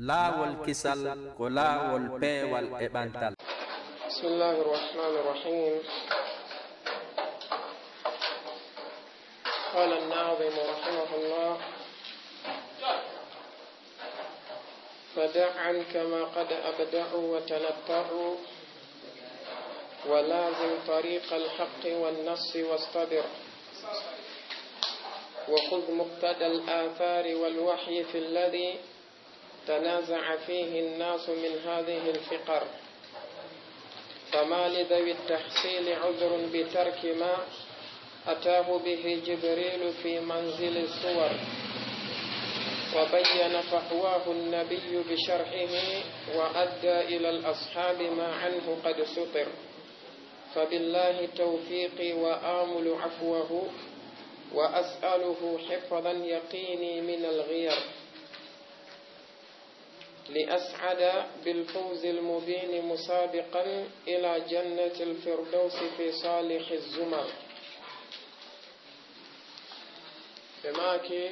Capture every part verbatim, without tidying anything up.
Laawol kisal ko laawol peewal e ɓantal. بسم الله الرحمن الرحيم. قال الناظم رحمه الله: فدع عنك ما قد أبدعوا وتنطعوا، ولازم طريق الحق والنص واصطبر، وخذ مقتضى الآثار والوحي في الذي تنازع فيه الناس من هذه الفقر، فما لذوي التحصيل عذر بترك ما أتاه به جبريل في منزل الصور، وبين فحواه النبي بشرحه، وأدى إلى الأصحاب ما عنه قد سطر، فبالله توفيقي وآمل عفوه، وأسأله حفظا يقيني من الغير. لأسعد بالفوز المبين مسابقا إلى جنة الفردوس في صالح الزمر. Ɓe maaki,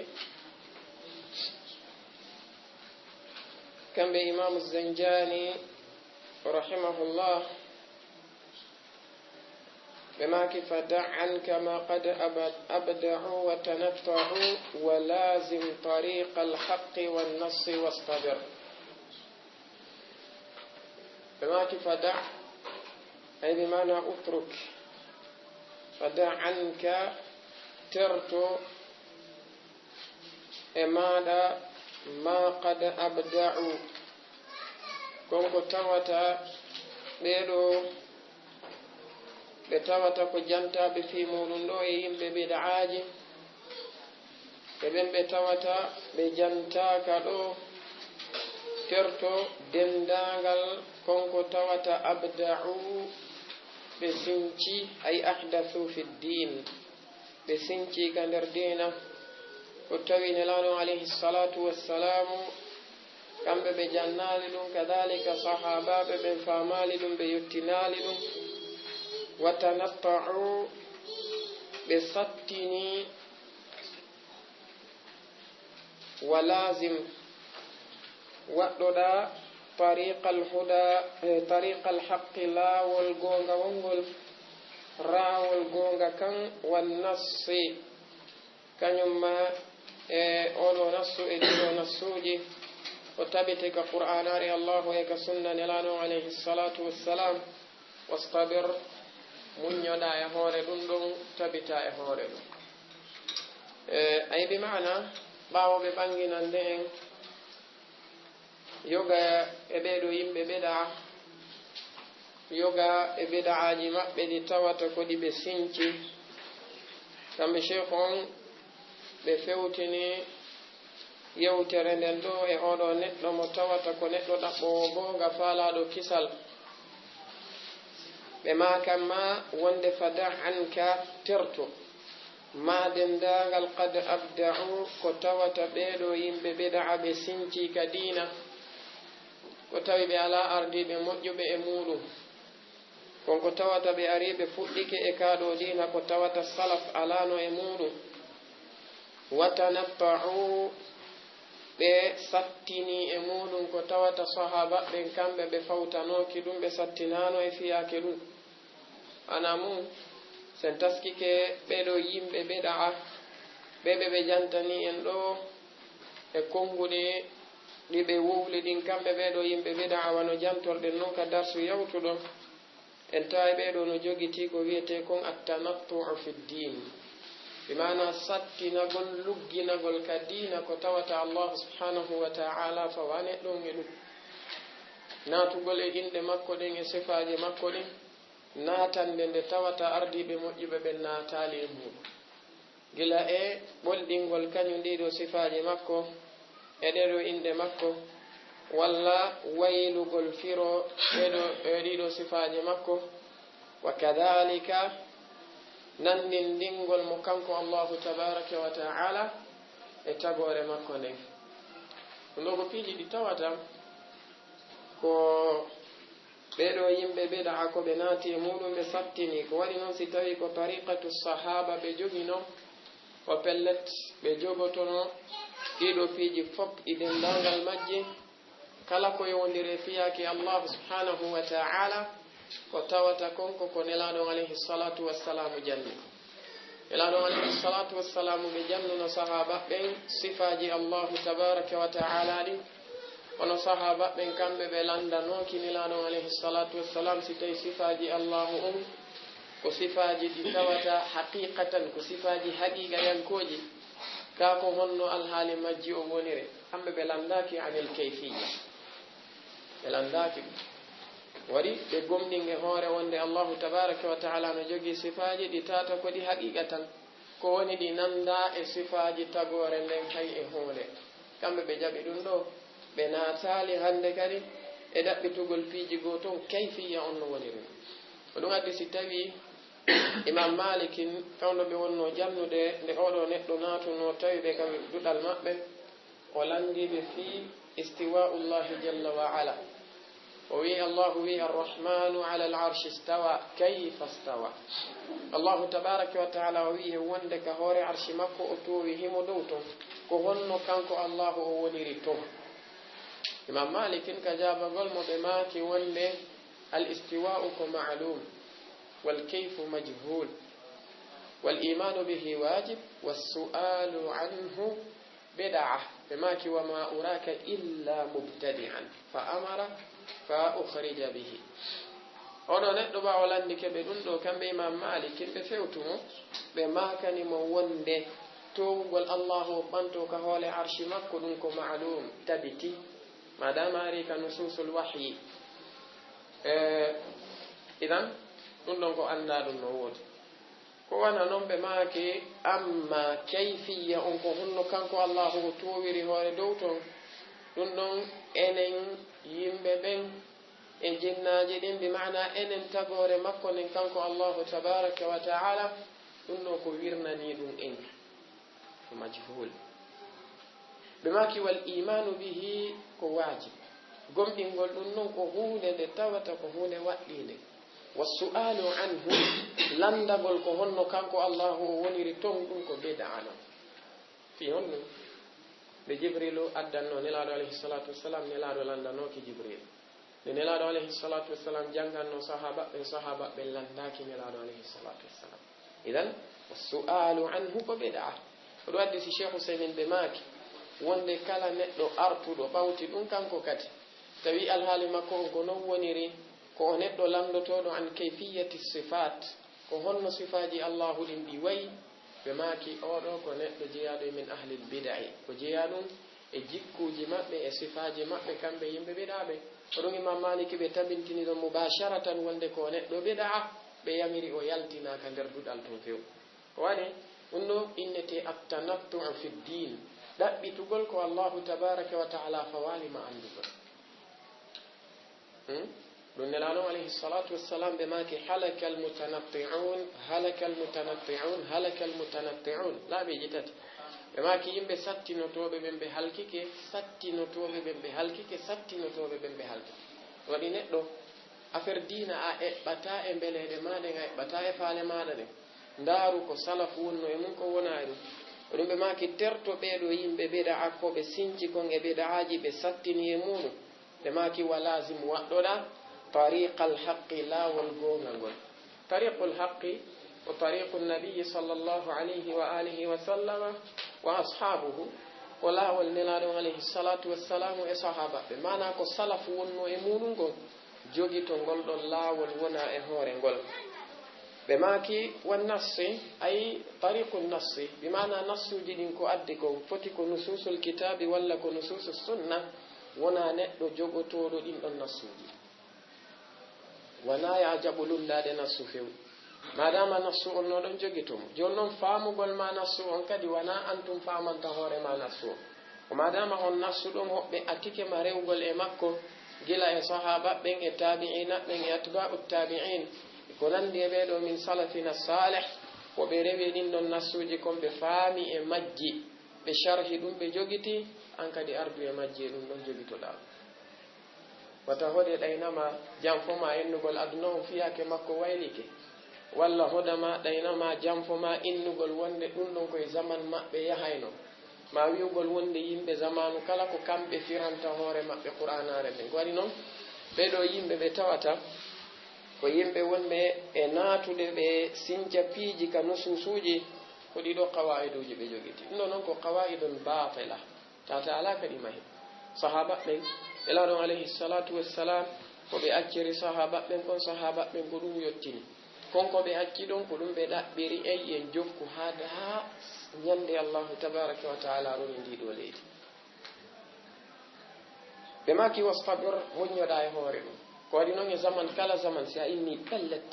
kamɓe Imaamu Zanjaani rahimahullah, ɓe maaki: فدع عنك ما قد أبدعوا وتنطعوا ولازم طريق الحق والنص واصطبر. Ɓe maaki: فدع، أي بمعنى اترك، فدع عنك، terto e maaɗa, ما قد أبدعوا، kon ko tawata ɓee ɗoo, ɓe tawata ko jantaaɓe fii muuɗum ɗoo e yimɓe bid'aaji, e ɓen ɓe tawata ɓe jantaaka ɗoo, terto denndaangal kon ko tawata أبدعوا، ɓe sinci, أي أحدثوا في الدين. Ɓe sinci ka nder diina, ko tawi Nelaaɗo alayhi salaatu wassalaamu, kamɓe ɓe jannaali ɗum, kadaalika sahaabaaɓe ɓen faamaali ɗum, ɓe yottinaali ɗum. وتنطعوا، ɓe sattini. ولازم، waɗɗoɗaa طريق الهدى، eh, طريق الحق، laawol goonga wongol, raawol goonga kan, والنص، kañum ma e oo ɗoo nassu e ɗii ɗoo nassuuji, ko tabiti ka Qur'aanaare Allaahu e ka sunna Nelaaɗo alayhi salaatu wassalam. واصطبر، muññoɗaa e hoore ɗum ɗon, tabitaa e hoore ɗum. E, ay bi maana, ɓaawo ɓe ɓannginande en yoga e ɓee ɗoo yimɓe bid'a, yoga e bid'aaji maɓɓe ɗi tawata ko ɗi ɓe sinci, kamɓe sheikh on ɓe fewtini yewtere nden ɗoo e oo ɗoo neɗɗo mo tawata ko neɗɗo ɗaɓɓoowo goonga faalaaɗo kisal. Ɓe maakan ma wonde: فدع عنك، terto, ما denndaangal قد أبدعوا، ko tawata ɓee ɗoo yimɓe bid'a ɓe sinci ka diina, ko tawi ɓe alaa ardiiɓe moƴƴuɓe e muuɗum. Kon ko tawata ɓe arii ɓe fuɗɗike e kaa ɗoo diina ko tawata salaf alaano e muuɗum. وتنطعوا، ɓe sattini e muuɗum ko tawata sahaaba ɓen kamɓe ɓe fawtanooki ɗum, ɓe sattinaano e fiyaake ɗum. Ana mum, sen taskike ɓee ɗoo yimɓe bid'a, ɓe ɓe ɓe jantani en ɗoo e konnguɗi ɗi ɓe wowli ɗin, kamɓe ɓee ɗoo yimɓe bid'a, wano jantorɗen non ka darsu yawtuɗo. En tawi ɓee ɗoo no jogitii ko wi'etee kon التنطع في الدين، bi maana sattinagol, lugginagol ka diina ko tawata Allaahu subhaanahu wa ta'aalaa fawaa neɗɗo on e ɗum. Naatugol e inɗe makko ɗen e sifaaji makko ɗin, naatande nde tawata ardiiɓe moƴƴuɓe ɓen naataali e muuɗum. Gila e ɓolɗingol kañum ɗii ɗoo sifaaji makko, e ɗee ɗoo inɗe makko, walla waylugol firo ɗee ɗoo, e ɗii ɗoo sifaaji makko, wa kadaalika nanndinndingol mo kanko Allaahu tabaaraka wa ta'aalaa e tagoore makko nden. Ɗum ɗoo ko piiji ɗi tawata ko ɓee ɗoo yimɓe bid'a ko ɓe naati e muuɗum, ɓe sattini. Ko waɗi non si tawii ko tariqatu sahaaba ɓe joginoo, ko pellet ɓe jogotono ɗii ɗoo piiji fof e denndaangal majji, Kala ko yowondiri e fiyaake Allahu subhanahu wa ta'ala, ko tawata kon ko ko Nelaaɗo on alayhi salatu wassalamu janni. Nelaaɗo on alayhi salatu wassalamu ɓe jannuno sahaaba ɓen sifaaji Allahu tabaraka wa ta'ala ɗin. Kono sahaaba ɓen kamɓe ɓe landanooki Nelaaɗo on alayhi salatu wassalam si tawi sifaaji Allahu on ko sifaaji ɗi tawata haqiqatan, ko sifaaji haqiqayankooji. Ka ko honno alhaali majji o woniri? Kamɓe ɓe landaaki anil kayfiyya. Ɓe landaaki ɗum. Waɗi ɓe gomɗin e hoore wonde Allahu tabaraka wa ta'ala no jogii sifaaji ɗi tawata ko ɗi haqiqa tan. Ko woni ɗi nanda e sifaaji tagoore nden hay e huunde. Kamɓe ɓe jaɓi ɗum ɗo, ɓe naataali hannde kadi e ɗaɓɓitugol piiji goo ton kayfiyya on no woniri. Ko ɗum addi si tawi Imam Malikin, kawno ɓe wonno jannude, nde oɗo neɗɗo naatunoo tawi ɓe ka duɗal maɓɓe, o lanndii ɓe fii istiwa'ullahi jalla wa ala. O wi'i, Allahu wi'i, "Arrahmanu ala al-arshi istawa, kayfa istawa?" Allahu tabaraka wa ta'ala o wi'i wonde ka hoore arshi makko o toowi himo dow ton. Ko honno kanko Allahu o woniri ton? Imam Malikin ka jaabagol mo ɓe maaki wonde al-istiwa'u ko ma'lum, wal kayfu majhul, wal imanu bihi wajib, was su'alu anhu bid'a. Ɓe maaki, "Wa ma uraka illa mubtadi'an, fa amara fa ukhrija bihi." Oɗo neɗɗo ɓaawo lanndike ɓe ɗum ɗo, kamɓe Imam Malik, ɓe fewtu mo, ɓe maakani mo wonde toowugol Allahu o ɓanto ka hoole arshi makko, ɗum ko ma'lum, tabiti, madama ari ka nususul wahyi. E, idan, ɗum ɗon ko annda ɗum no woodi. Ko wano non ɓe maaki, amma kayfiyya on, ko honno kanko Allahu o toowiri hoore dow ton, ɗum ɗon enen yimɓe ɓen e jinnaaji ɗin, bi maana enen tagoore makko nden kanko Allahu tabaraka wa ta'ala, ɗum ɗon ko wirnanii ɗum en, ko majhul. Ɓe maaki, "Wal imanu bihi ko wajib." Gomɗingol ɗum non ko huunde nde tawata ko huunde waɗɗiinde. "Wa su'alu anhu," lanndagol ko honno kanko Allahu o woniri ton, ɗum ko bid'a non. Fii honɗum? Nde Jibrilu addanno Nelaaɗo alayhi salatu wassalam, Nelaaɗo lanndanooki Jibril. Nde Nelaaɗo alayhi salatu wassalam jannganno sahaaba ɓen, sahaaba ɓen lanndaaki Nelaaɗo alayhi salatu wassalam. Idan, su'alu anhu ko bid'a. Ko ɗum addi si Cheikh Ousaymin ɓe maaki wonde kala neɗɗo artuɗo ɓawti ɗum kanko kadi, tawi alhaali makko on ko non woniri, ko o neɗɗo lanndotooɗo an kayfiyati sifat, ko honno sifaaji Allahu ɗin ɗi wayi, ɓe maaki, oɗo ko neɗɗo jeyaaɗo e min ahlil bid'i, ko jeyaa ɗum e jikkuuji maɓɓe, e sifaaji maɓɓe, kamɓe yimɓe bid'a ɓe. Ko ɗum Imam Maliki ɓe tabintini ɗon mubasharatan wonde ko neɗɗo bid'a, ɓe yamiri o yaltina ka nder duɗal tun few. Ko waɗi ɗum ɗo innetee at-tanattu'u fi ddin, ɗaɓɓitugol ko Allahu tabaraka wa ta'ala fawaali ma anndugol. Hmm? Ɗum Nelaaɗo alayhi salatu wassalam ɓe maaki, "Halakal mutanatti'un, halakal mutanatti'un, halakal mutanatti'un." Laabiiji tati. Ɓe maaki, "Yimɓe sattinotooɓe ɓen ɓe halkike, sattinotooɓe ɓen ɓe halkike, sattinotooɓe ɓen ɓe halkike." Waɗi neɗɗo, affaire diina a eɓɓataa e mbeleeɗe maa ɗen, a eɓɓataa e faale maaɗa ɗen. Ndaaru ko salafu wonno e mum, ko wonaa e ɗum. Ko ɗum ɓe maaki, terto ɓee ɗoo yimɓe bid'a ko ɓe sinci kon e bid'aaji, ɓe sattini e muuɗum. Ɓe maaki, wa laazim waɗɗoɗaa tariqal haqqi, laawol goonga ngol. Tariqul haqqi ko tariqu nabiyyi sallallahu alayhi wa alihi wa sallama wa ashaabuhu, ko laawol Nelaaɗo on alayhi salatu wassalamu e sahaaba ɓe. Maanaa ko salafu wonno e muuɗum ngon, jogito ngol ɗon laawol wona e hoore ngol. Ɓe maaki, wa nassi, ay tariqu nassi, bi maanaa nassuuji ɗin ko addi kon, foti ko nusuusul kitaabi walla ko nusuusus sunna, wona neɗɗo jogotooɗo ɗin ɗon nassuuji. Wona ya jaɓu lunndaade nassu few. Maadaama nassu on no ɗon jogito mo. Jooni non faamugol ma nassu on kadi wona an tun faamanta hoore ma nassu on. Ko maadaama on nassu ɗon hoɓɓe atike ma rewgol e makko, gila e sahaaba ɓen e taabi'iina ɓen e atbaa'u taabi'iin, e ko nanndi e ɓee ɗoo min salafina saalih, ko ɓe rewi ɗin ɗon nassuuji kon ɓe faami e majji, ɓe sharhi ɗum ɓe jogiti, an kadi ardu e majji e ɗum ɗon jogitoɗaa. Wata hoɗe ɗaynama janfoma innugol aduna on fiyaake makko waylike. Walla hoɗama ɗaynama janfoma innugol wonde ɗum ɗon koye zaman maɓɓe yahayno. Ma wi'ugol wonde yimɓe zamaanu kala ko kamɓe firanta hoore maɓɓe Qur'aanaare nden. Ko waɗi non, ɓee ɗoo yimɓe ɓe tawata ko yimɓe wonɓe e naatude ɓe sinca piiji ka nusuusuuji, ko ɗii ɗoo qawaa'iduuji ɓe jogiti. Ɗum ɗoo non ko qawaa'idun baatila. Tata alaa kadi mahi. Sahaaba ɓen, Nelaaɗo on alayhi salaatu wassalaam, ko ɓe acciri sahaaba ɓen kon, sahaaba ɓen ko ɗum yottini. Kon ko ɓe acci ɗon, ko ɗum ɓe ɗaɓɓiri en yen jokku haa, haa ñande Allahu tabaaraka wa taala roni ndii ɗoo leydi. Ɓe maaki, "Wastabir, muññoɗaa e hoore ɗum." Ko waɗi non e zaman kala zaman, si a inni pellet.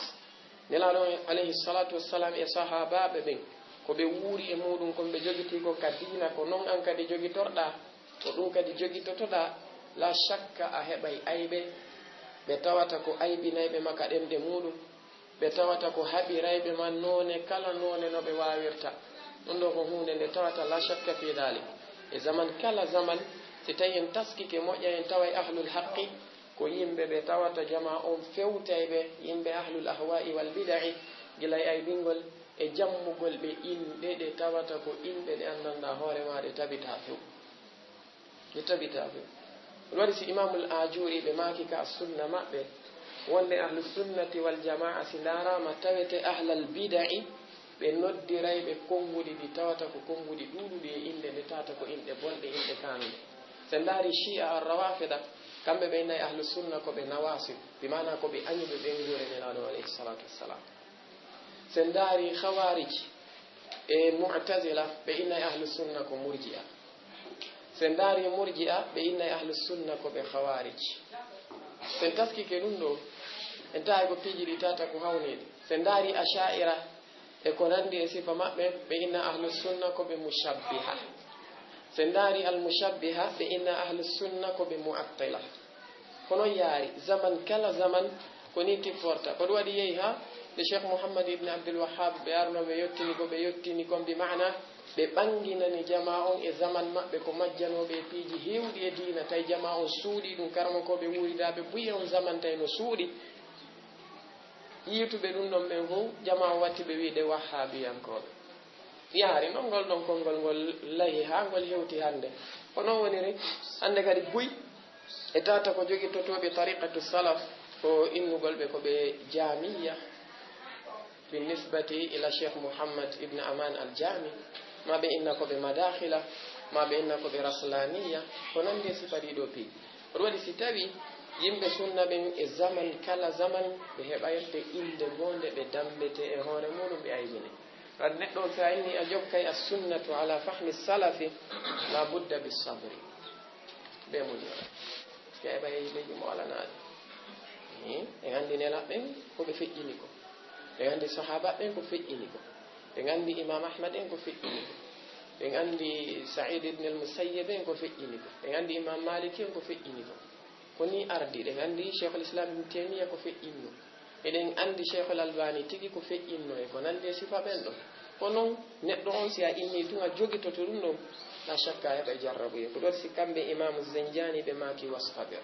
Nelaaɗo on alayhi salaatu wassalaam e sahaabaaɓe ɓen, ko ɓe wuuri e muuɗum, kon ɓe jogitii kon ka diina, ko non an kadi jogitorɗaa, ko ɗum kadi jogitotoɗaa, la shakka a heɓay ayɓe, ɓe tawata ko aybinayɓe ma ka ɗemɗe muuɗum, ɓe tawata ko haɓirayɓe ma noone kala noone no ɓe waawirta. Ɗum ɗoo ko huunde nde tawata la shakka fii daalik. E zaman kala zaman, si tawi en taskike moƴƴa, en taway ahlul haqqi, ko yimɓe ɓe tawata jamaa on fewtayɓe, yimɓe ahlul ahwaa'i wal bida'i, gila e aybingol e jammugol ɓe inɗe ɗe tawata ko inɗe ɗe anndanɗaa hoore maa ɗe tabitaa few. Ɗe tabitaa few. Ɗum waɗi si Imaamul Aajuuri ɓe maaki ka sunna maɓɓe, wonde ahlu sunnati wal jamaa si ndaaraama tawete ahlal bida'i, ɓe noddiray ɓe konnguɗi ɗi tawata ko konnguɗi ɗuuɗuɗi e inɗe nde tawata ko inɗe bonɗe, inɗe kaanuɗe. Si en ndaari Shi'a ar-Rawafida, kamɓe ɓe innay ahlu sunna ko ɓe nawaasib, bi maana ko ɓe añuɓe ɓeynguure Nelaaɗo alayhi salaatu wassalaam. Si en ndaari Khawarij e Mu'tazila, ɓe innay ahlu sunna ko murji'a. Si en ndaari murji'a, ɓe innay ahlu sunna ko ɓe Khawarij. Si en taskike ɗum ɗoo, en tahay ko piiji ɗi tata ko hawniiɗi. Si en ndaari Asha'ira, e ko nanndi e sifa maɓɓe, ɓe inna ahlu sunna ko ɓe mushabbiha. Si en ndaari al mushabbiha, ɓe inna ahlu sunna ko ɓe mu'attila. Ko non yaari, zaman kala zaman, ko nii tifforta. Ko ɗum waɗi yehi haa nde Cheikh Muhammad ibn Abdul Wahhab ɓe arno ɓe yottini ko ɓe yottini kon, bi maana ɓe ɓanginani jamaa on e zaman maɓɓe ko majjanooɓe e piiji heewɗi e diina, tawi jamaa on suuɗii ɗum, karamokooɓe wuuridaaɓe buy e on zaman tawi no suuɗi. Yiituɓe ɗum ɗon ɓen fow, jamaa o watti ɓe wiide wahhaabiyankooɓe. Yaari non ngol ɗon konngol ngol lahi haa ngol hewti hannde. Ko non woniri hannde kadi buy e tata ko jogitotooɓe tariqatu salaf ko innugol ɓe ko ɓe jaamiyya. Bin nisbati ila Cheikh Muhammad ibn Aman al Jami, ma ɓe inna ko ɓe madakhila, ma ɓe inna ko ɓe raslaniya, ko nandi e sifa ɗiɗo piiji. Ko ɗum waɗi si tawi yimɓe sunna ɓen e zaman kala zaman ɓe heɓayte innde goo nde ɓe dammbete e hoore muɗum ɓe aybine. Kadi neɗɗo on si a inni a jokkay as sunnatu ala fahmi salafi, la budda bis sabri. Ɓe muññoɗa. Ɓe heɓay leydi mo alanaaɗo. Hmm? En anndi nelaaɓe ɓen ko ɓe feƴƴini ko. En anndi sahaaba ɓen ko feƴƴini ko. En anndi Imam Ahmad en ko feƴƴini ko. En anndi Sa'id ibn al-Musayyib en ko feƴƴini ko. En anndi Imam Malik en ko feƴƴini ko. Ko ni ardi, ɗen anndi Cheikhul Islam Ibn Taymiyyah ko feƴƴinno. Eɗen anndi Cheikhul Albani tigi ko feƴƴinno e ko nandi e sifa ɓen ɗon. Ko non neɗɗo on si a inni tun a jogitoto ɗum ɗon, la shakka a heɓay jarrabuye. Ko ɗon si kamɓe Imamu Zenjani ɓe maaki wastabir.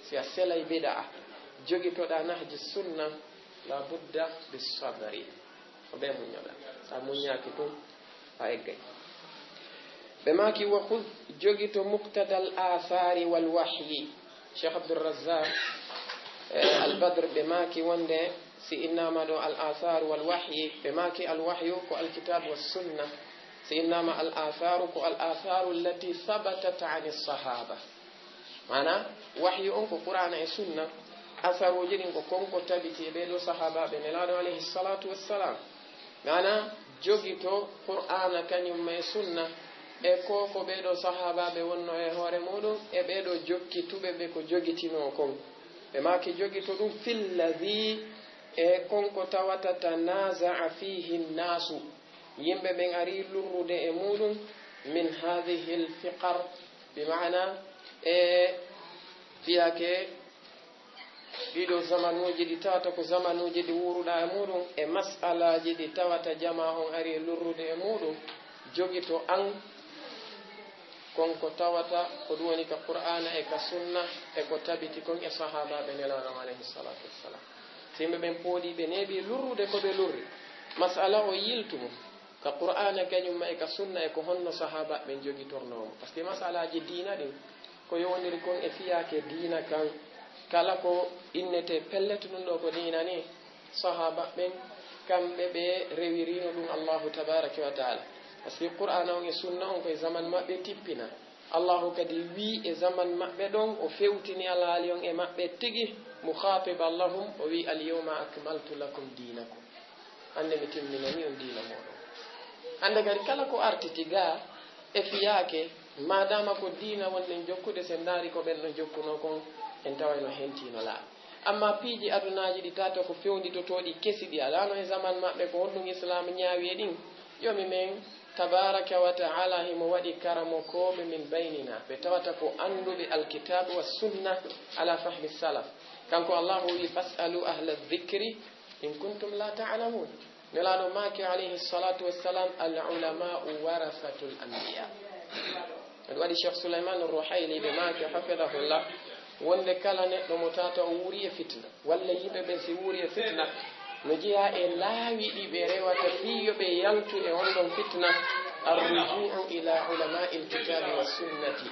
Si a selay bida'a, jogitoɗa nahji sunna, la budda bis sabri. Ko ɓe muññoɗa. Sa muññaaki tun, a eggay. Ɓe maaki, "Wa khudh, jogito muqtadal athari wal wahyi." Cheikh Abdul Razzaq, eh, Al Badr, ɓe maaki wonde si innama ɗo al athar wal wahyi, ɓe maaki al wahyu ko al kitab was sunna. Si innama al atharu ko al atharu allati thabatat ani sahaba. Maana, wahyu on ko Qur'aana e Sunna, asaruuji ɗin ko kon ko tabiti e ɓee ɗoo sahaabaaɓe Nelaaɗo alayhi salaatu wassalaam. Maana, jogito Qur'aana kañum e Sunna, e ko ko ɓee ɗoo sahaabaaɓe wonno e hoore muuɗum, e ɓee ɗoo jokkituɓe ɓe ko jogitinoo kon. Ɓe maaki jogito ɗum filladhi, e kon ko tawata tanaaza'a fiihi nnaasu. Yimɓe ɓen arii lurrude e muuɗum, min haadihil fiqar, bi maana e fiyake ɗiɗo zamanuuji ɗi tawata ko zamanuuji ɗi wuuruɗaa e muuɗum, e mas'alaaji ɗi tawata jamaa on arii lurrude e muuɗum, jogito an kon ko tawata ko ɗum woni ka Qur'aana e ka Sunna e ko tabiti kon e sahaabaaɓe Nelaaɗo on alayhi salaatu wassalaam. Si yimɓe ɓen pooɗii ɓe neeɓii lurrude ko ɓe lurri, mas'ala o yiltu mo. Ka Qur'aana kañum ma e ka sunna e ko honno sahaabaaɓe ɓen jogitornoo mo. Par ce que masalaaji diina ɗin, ko yowondiri kon e fiyaake diina kan, kala ko innetee pellet ɗum ɗoo ko diina ni, sahaabaaɓe ɓen, kamɓe ɓe rewiriino ɗum Allaahu tabaaraka wa taala. Par ce que Qur'aana on e sunna on ko e zaman maɓɓe tippina. Allaahu kadi wii e zaman maɓɓe ɗon, o fewtini alhaali on e maɓɓe tigi, mukhatiban lahum, o wii, "Al-yawma akmaltu lakum dinakum." Hannde mi timminani on diina mooɗon. Hannde kadi kala ko artiti gaa e fiyaake, maadaama ko diina wonɗen jokkude, si en ndaari ko ɓen ɗon jokkunoo kon, en taway no hentiino laaɓi. Amma piiji adunaaji ɗi tata ko fewnditotooɗi kesi ɗi alaano e zaman maɓɓe, ko honɗum Islaam ñaawi e ɗin? Joomi men tabaaraka wa ta'ala himo waɗi karamokooɓe min baynina, ɓe tawata ko annduɓe alkitaabu wa sunna ala fahmi salaf. Kanko Allahu wi, "Fas'alu ahla dhikri in kuntum la ta'lamun." Nelaaɗo maaki, alayhi salatu wassalam, "Al ulama'u warasatul anbiya." Ɗum waɗi Cheikh Souleymane Rouhaili ɓe maaki, hafidahullah, wonde kala neɗɗo mo tata o wuuri e fitna, walla yimɓe ɓen si wuuri e fitna, no jeyaa e laawi ɗi ɓe rewata fii yo ɓe yaltu e on ɗon fitna, arruju'u ila ulama'il kitabi wa sunnati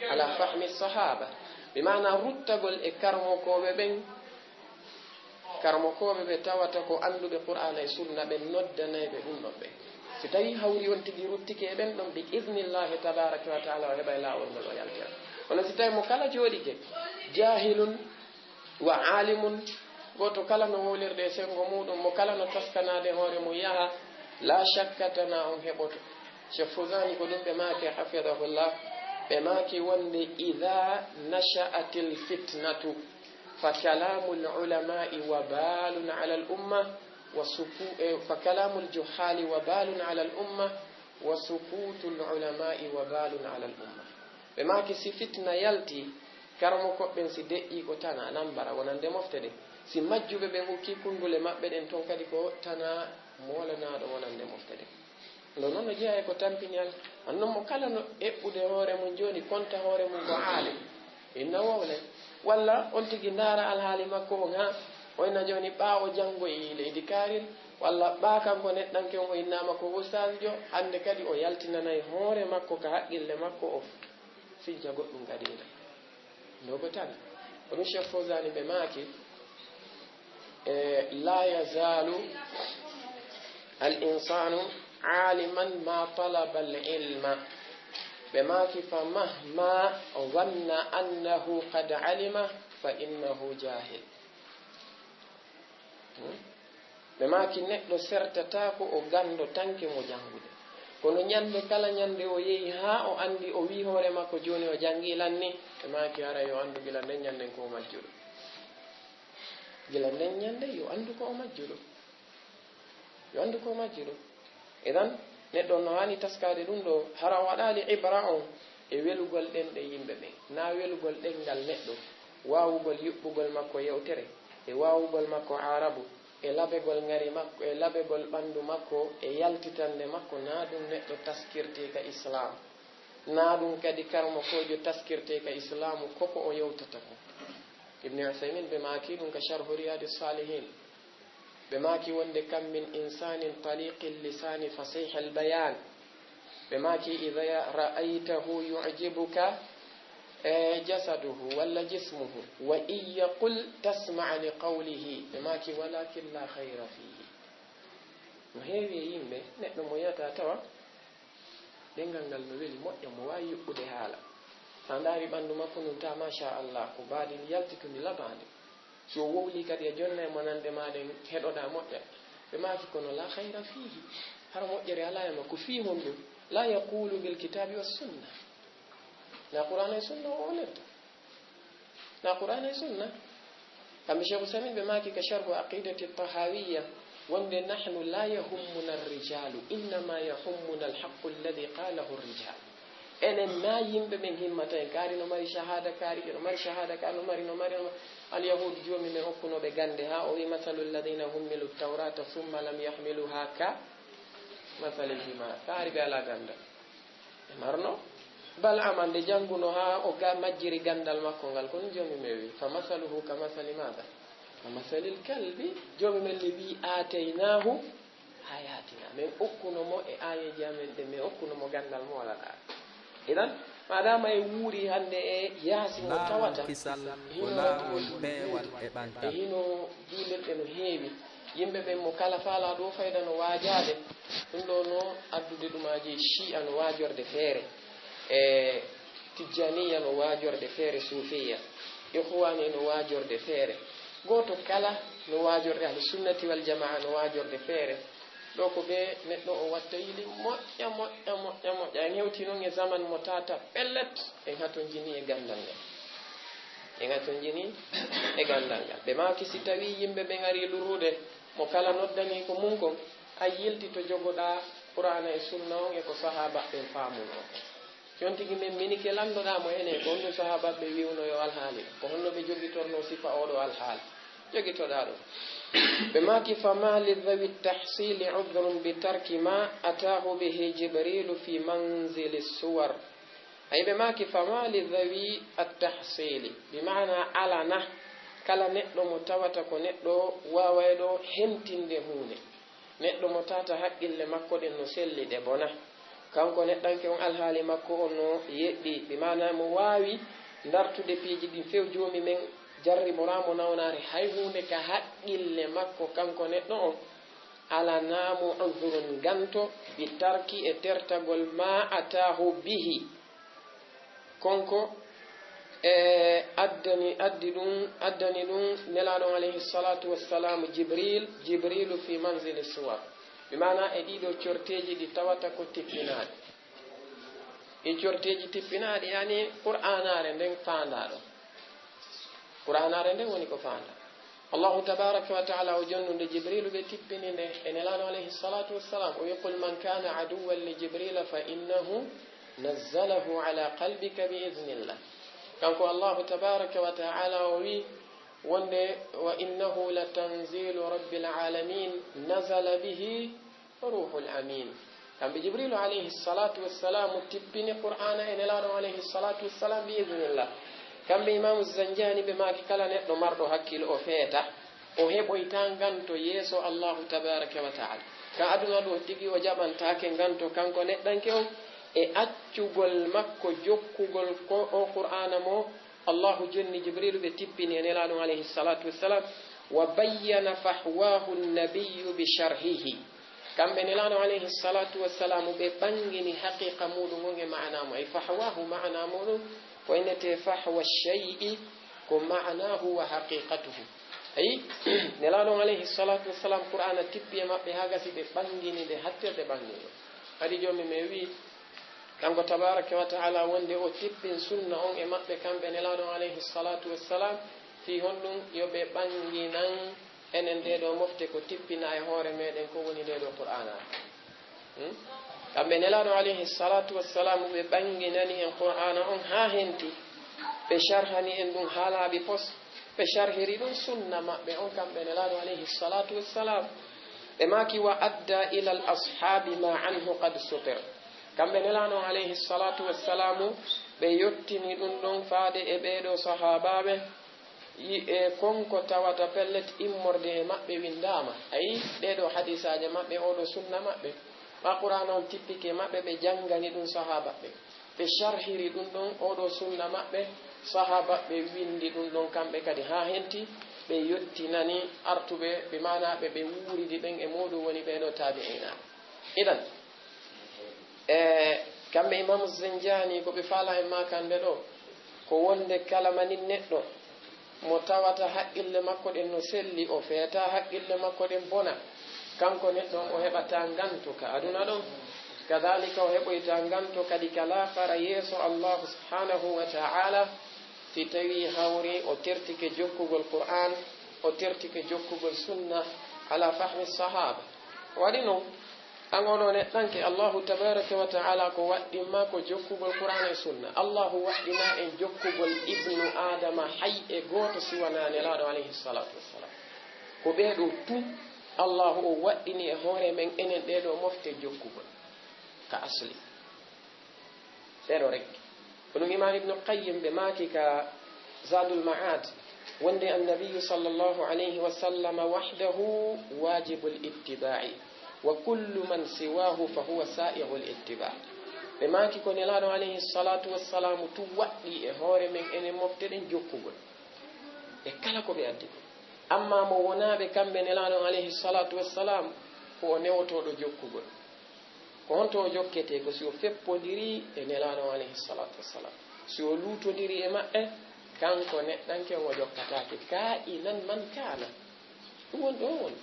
ala fahmi sahaba. Ɓe maana ruttagol e karmokooɓe ɓen, karmokooɓe ɓe tawata ko annduɓe Qur'aana e Sunna, ɓe noddanay ɓe ɗum ɗon ɓe. Si tawii hawri on tigi ruttike e ɓen ɗon, bi idnillahi tabaraka wa taala, o heɓay laawol ngol o yaltira. Kono si tawii mo kala jooɗike, jaahilun wa aalimun, gooto kala no wowlirde e senngo muuɗum, mo kala no taskanaade hoore mum yaha, laa shakka tanaa on heɓoto. Cheikh Fawzani ko ɗum ɓe maaki, hafidahullah, ɓe maaki wonde, "Idha nasha'atil fitnatu, fa kalamul ulama'i wabalun ala al umma, wa suku-, eh, fa kalamul juhali wabalun ala al umma, wa sukutul ulama'i wabalun ala al umma." Ɓe maaki, si fitna yalti, karamokooɓe ɓen si deƴƴi ko tana, nambara, wonande mofte ɗen. Si majjuɓe ɓen ukki kunndule maɓɓe ɗen, ton kadi ko tana moolanaaɗo wonande mofte ɗen. Ɗum noon no jeyaa e ko tampini Alla. Annon mo kala no eɓɓude hoore mum jooni, konta hoore mum ko aalim. Inna wowle. Walla on tigi ndaara alhaali makko on, haa o inna jooni ɓaa o janngoyi leydi kaarin, walla ɓaa kanko neɗɗanke on o innaama ko ustaasjo, hannde kadi o yaltinanay hoore makko ka haqqille makko, o sinca goɗɗum kadi ina. Nde ko tan, ko ɗum Cheikh Fawzani ɓe maaki, e, "La yazalu al insanu aliman ma talaba al ilma." Ɓe maaki, "Fa mahma zanna annahu qad alima, fa innahu jahil." Hmm? Ɓe maaki, "Neɗɗo sertataako o ganndo tanke mo janngude. Kono ñannde kala ñannde o yehi haa o anndi, o wii hoore makko, jooni o janngii lan ni." Ɓe maaki, "Haray yo anndu gila nden ñannden ko o majjuɗo. Gila nden ñannde yo anndu ko o majjuɗo. Yo anndu ko o majjuɗo." Idan, neɗɗo no haani taskaade ɗum ɗo, hara o waɗaali ibra on e welugol ɗen ɗe yimɓe ɓen, naa welugol ɗenngal neɗɗo, waawugol yuɓɓugol makko yewtere, e waawugol makko aarabu, e labegol ŋari makko, e labegol ɓanndu makko, e yaltitande makko, naa ɗum neɗɗo taskirtee ka Islaam, naa ɗum kadi karmokoojo taskirtee ka Islaamu, ko ko o yewtata ko. Ibn Uthaymin ɓe maaki ɗum ka Sharhu Riyadi Salihin. Ɓe maaki wonde, "Kam min insanin taliqil lisani fasihal bayan." Ɓe maaki, "Idha ra'aytahu yu'jibuka, eh, jasaduhu walla jismuhu, wa in yaqul tasma' li qawlihi." Ɓe maaki, "Walakin la khayra fihi." No heewi e yimɓe, neɗɗo mo yiyata tawa ɗenngal ngal no weli, moƴƴa, mo waawi yuɓɓude haala. So a ndaari ɓanndu makko ndun, ta machallah, ko mbaadi ndi yaltitundi, labaandi. Si o wowlii kadi e jonnay mo nande maa ɗen, heɗoɗaa moƴƴa. Ɓe maaki, "Kono la khayra fihi." Hara moƴƴere alaa e makko. Fii honɗum? "La yaqulu bil kitabi was sunna." Na Qur'aana e sunna o wowlirta. Na Qur'aana e sunna. Kamɓe Cheikh Uthaymin ɓe maaki ka Sharhu Aqidati Tahawiyya wonde, "Nahnu la yahummuna ar-rijalu, innama yahummuna al-haqqu alladhi qalahu ar-rijal." Enen na yimɓe ɓen himmata en, kaari no mari shahada, kaari no mari shahada, kaari no mari, no mari, no mari. Al-Yahudu, joomi men okkuno ɓe gannde, haa o wi, "Mathalu alladhina hummilu at-taurata thumma lam yahmiluha ka mathalil himar." Kaari ɓe alaa ganndal. Ɓe marno. Bal amande jannguno haa o ga-, majjiri ganndal makko ngal, kono joomi men wi, "Fa mathaluhu ka mathali madha? Ka mathalil kalbi." Joomi men le wi, "Aataynahu Haa yaatina. Min okkuno mo e aayeeji amen ɗen, min okkuno mo ganndal mo walaa. Idan, maadaama e wuuri hannde e yaasi mo tawata, laamu kisal ko hino laamu peewal e ɓantal. E hino juulirɗe no heewi. Yimɓe ɓen mo kala faalaa ɗoo fayda no waajaade. Ɗum ɗoo no addude ɗumaaji shi'a no waajorde feere. E Tijjaniya no waajorde feere, Suufiya, Ikhwaani no waajorde feere. Gooto kala no waajorde, Ahlu Sunnati wal Jamaa no waajorde feere. Ɗoo ko ɓe neɗɗo o watta yili moƴƴa, moƴƴa, moƴƴa, moƴƴa. En hewtii noon e zaman mo tata pellet, en hatonjinii e ganndal ngal. En hatonjinii e ganndal ngal. Ɓe maaki, si tawii yimɓe ɓen arii lurrude, mo kala noddanii ko mum kon, a yilti to jogoɗaa Qur'aana e Sunna on e ko sahaabaaɓe ɓen faamunoo. Jooni tigi min minike lanndo-ɗaa mo enen, ko honɗum sahaabaaɓe ɓe wi'unoo yo alhaali? Ko honno ɓe jogitornoo sifa oo ɗoo alhaali? Jogitoɗaa ɗum. Ɓe maaki, فما لذوي التحصيل عذر بترك ما أتاه به جبريل في منزل الصور. Ay, ɓe maaki, فما لذوي التحصيل, bi maana alana, kala neɗɗo mo tawata ko neɗɗo waawayɗo hentinde huunde. Neɗɗo mo tata haqqille makko ɗen no selli, ɗe bona. Kanko neɗɗanke on, alhaali makko on no yeɗɗi, bi maana mo waawi dartude piiji ɗin few. Joomi men jarriboraa mo nawnaare hay huunde ka haqqille makko kanko neɗɗo on, alanaa mo عذر, ganto, بترك, e tertagol, ما أتاه به, kon ko e addani, addi ɗum, addani ɗum Nelaaɗo on alayhi salatu wassalam Jibril, Jibrilu في منزل الصور. Bi maana e ɗii ɗoo corteeji ɗi tawata ko tippinaaɗi. Ɗi corteeji tippinaaɗi, yani Qur'aanaare nden faandaa ɗoo. Qur'aanaare nden woni ko faandaa. Allahu tabaraka wa ta'ala o jonnunde Jibrilu ɓe tippini nde e Nelaaɗo alayhi salatu wassalam. O wi, قل من كان عدوا لجبريل فإنه نزله على قلبك بإذن الله. Kanko Allahu tabaraka wa ta'ala o wi wonde, وإنه لتنزيل رب العالمين نزل به الروح الأمين. Kamɓe Jibrilu alayhi salatu wassalam tippini Qur'aana e Nelaaɗo alayhi salatu wassalam بإذن الله. Kamɓe Imaamu Zanjani ɓe maaki kala neɗɗo marɗo hakkil o feeta, o heɓoyta nganto yeeso Allahu tabaraka wa ta'ala. Ka aduna ɗoo tigi o jaɓantaake nganto kanko neɗɗanke on e accugol makko jokkugol ko o Qur'aana mo Allahu jonni Jibrilu ɓe tippini e Nelaaɗo on alayhi salatu wassalam. وبين فحواه النبي بشرحه. Kamɓe Nelaaɗo alayhi salatu wassalam ɓe ɓangini haqiqa muuɗum on e maana mo. Ay, فحواه maana muuɗum ko innetee فحوى الشيء, ko معناه وحقيقته. Ayi, Nelaaɗo on alayhi salatu wassalam Qur'aana tippi e maɓɓe haa gasi ɓe ɓangini nde hattirde ɓanngingol. Kadi Joomi men wi, Kanko tabaraka wa ta'ala wonde o tippin sunna on e maɓɓe kamɓe Nelaaɗo on alayhi salatu wassalam, fii honɗum? Yo ɓe ɓannginan enen ɗee ɗoo mofte ko tippinaa e hoore meɗen, ko woni ndee ɗoo Qur'aana. Hmm? Kamɓe Nelaaɗo alayhi salatu wassalam ɓe ɓannginani en Qur'aana on haa henti, ɓe sharhani en ɗum haa laaɓi pos, ɓe sharhiri ɗum sunna maɓɓe on kamɓe Nelaaɗo alayhi salatu wassalam. Ɓe maaki, وأدى إلى الأصحاب ما عنه قد سطر. Kamɓe Nelaaɗo on alayhi salatu wassalamu, ɓe yottini ɗum ɗon faade e ɓee ɗoo sahaabaaɓe, yi-, e kon ko tawata pellet immorde e maɓɓe winndaama. Ayi, ɗee ɗoo hadiisaaje maɓɓe, oo ɗoo sunna maɓɓe, ma Qur'aana on tippike maɓɓe, ɓe janngani ɗum sahaabaaɓe. Ɓe sharhiri ɗum ɗon, oo ɗoo sunna maɓɓe, sahaabaaɓe winndi ɗum ɗon kamɓe kadi haa henti, ɓe yottinani artuɓe, bi maanaa ɓe, ɓe wuuridi ɓen e muuɗum woni ɓee ɗoo taabi'iina. Idan, e kamɓe Imaamu Zinjaani ko ɓe faalaa e maakande ɗoo, ko wonde kala manin neɗɗo mo tawata haqqille makko ɗen no selli, o feetaa haqqille makko ɗen bona, kanko neɗɗo on o heɓataa nganto ka aduna ɗon, kadaalika o heɓoytaa nganto kadi ka laakara yeeso Allaahu subhaanahu wa ta'aala, si tawii hawri o tertike jokkugol Qur'aan, o tertike jokkugol sunna alaa fahmi sahaaba. Waɗi non, an oo ɗoo neɗɗanke, Allaahu tabaaraka wa ta'aala ko waɗɗin maa ko jokkugol Qur'aana e Sunna. Allaahu waɗɗinaa en jokkugol Ibnu Aadama hay e gooto si wanaa Nelaaɗo alayhi salaatu wassalaam. Ko ɓee ɗoo tun Allaahu o waɗɗini e hoore men enen ɗee ɗoo mofte jokkugol ka asli. Ɗee ɗoo rek. Ko ɗum Imaam Ibnu Qayyim ɓe maaki ka Zaadul Ma'aad, wonde Annabiyyu sallallaahu alayhi wa sallam wahdahu waajibul ittibaa'i. وكل من سواه فهو سائغ الاتباع. Ɓe maaki ko Nelaaɗo alayhi salatu wassalamu tun waɗɗi e hoore men enen mofteɗen jokkugol. E kala ko ɓe addi ko. Amma mo wonaaɓe kamɓe Nelaaɗo alayhi salatu wassalam, ko o newotooɗo jokkugol. Ko honto o jokketee? Ko si o feppondiri e Nelaaɗo alayhi salatu wassalam. Si o luutondiri e maɓɓe, kanko neɗɗanke on o jokkataake. Kaa'inan man kaana. Ɗum woni ɗo woni.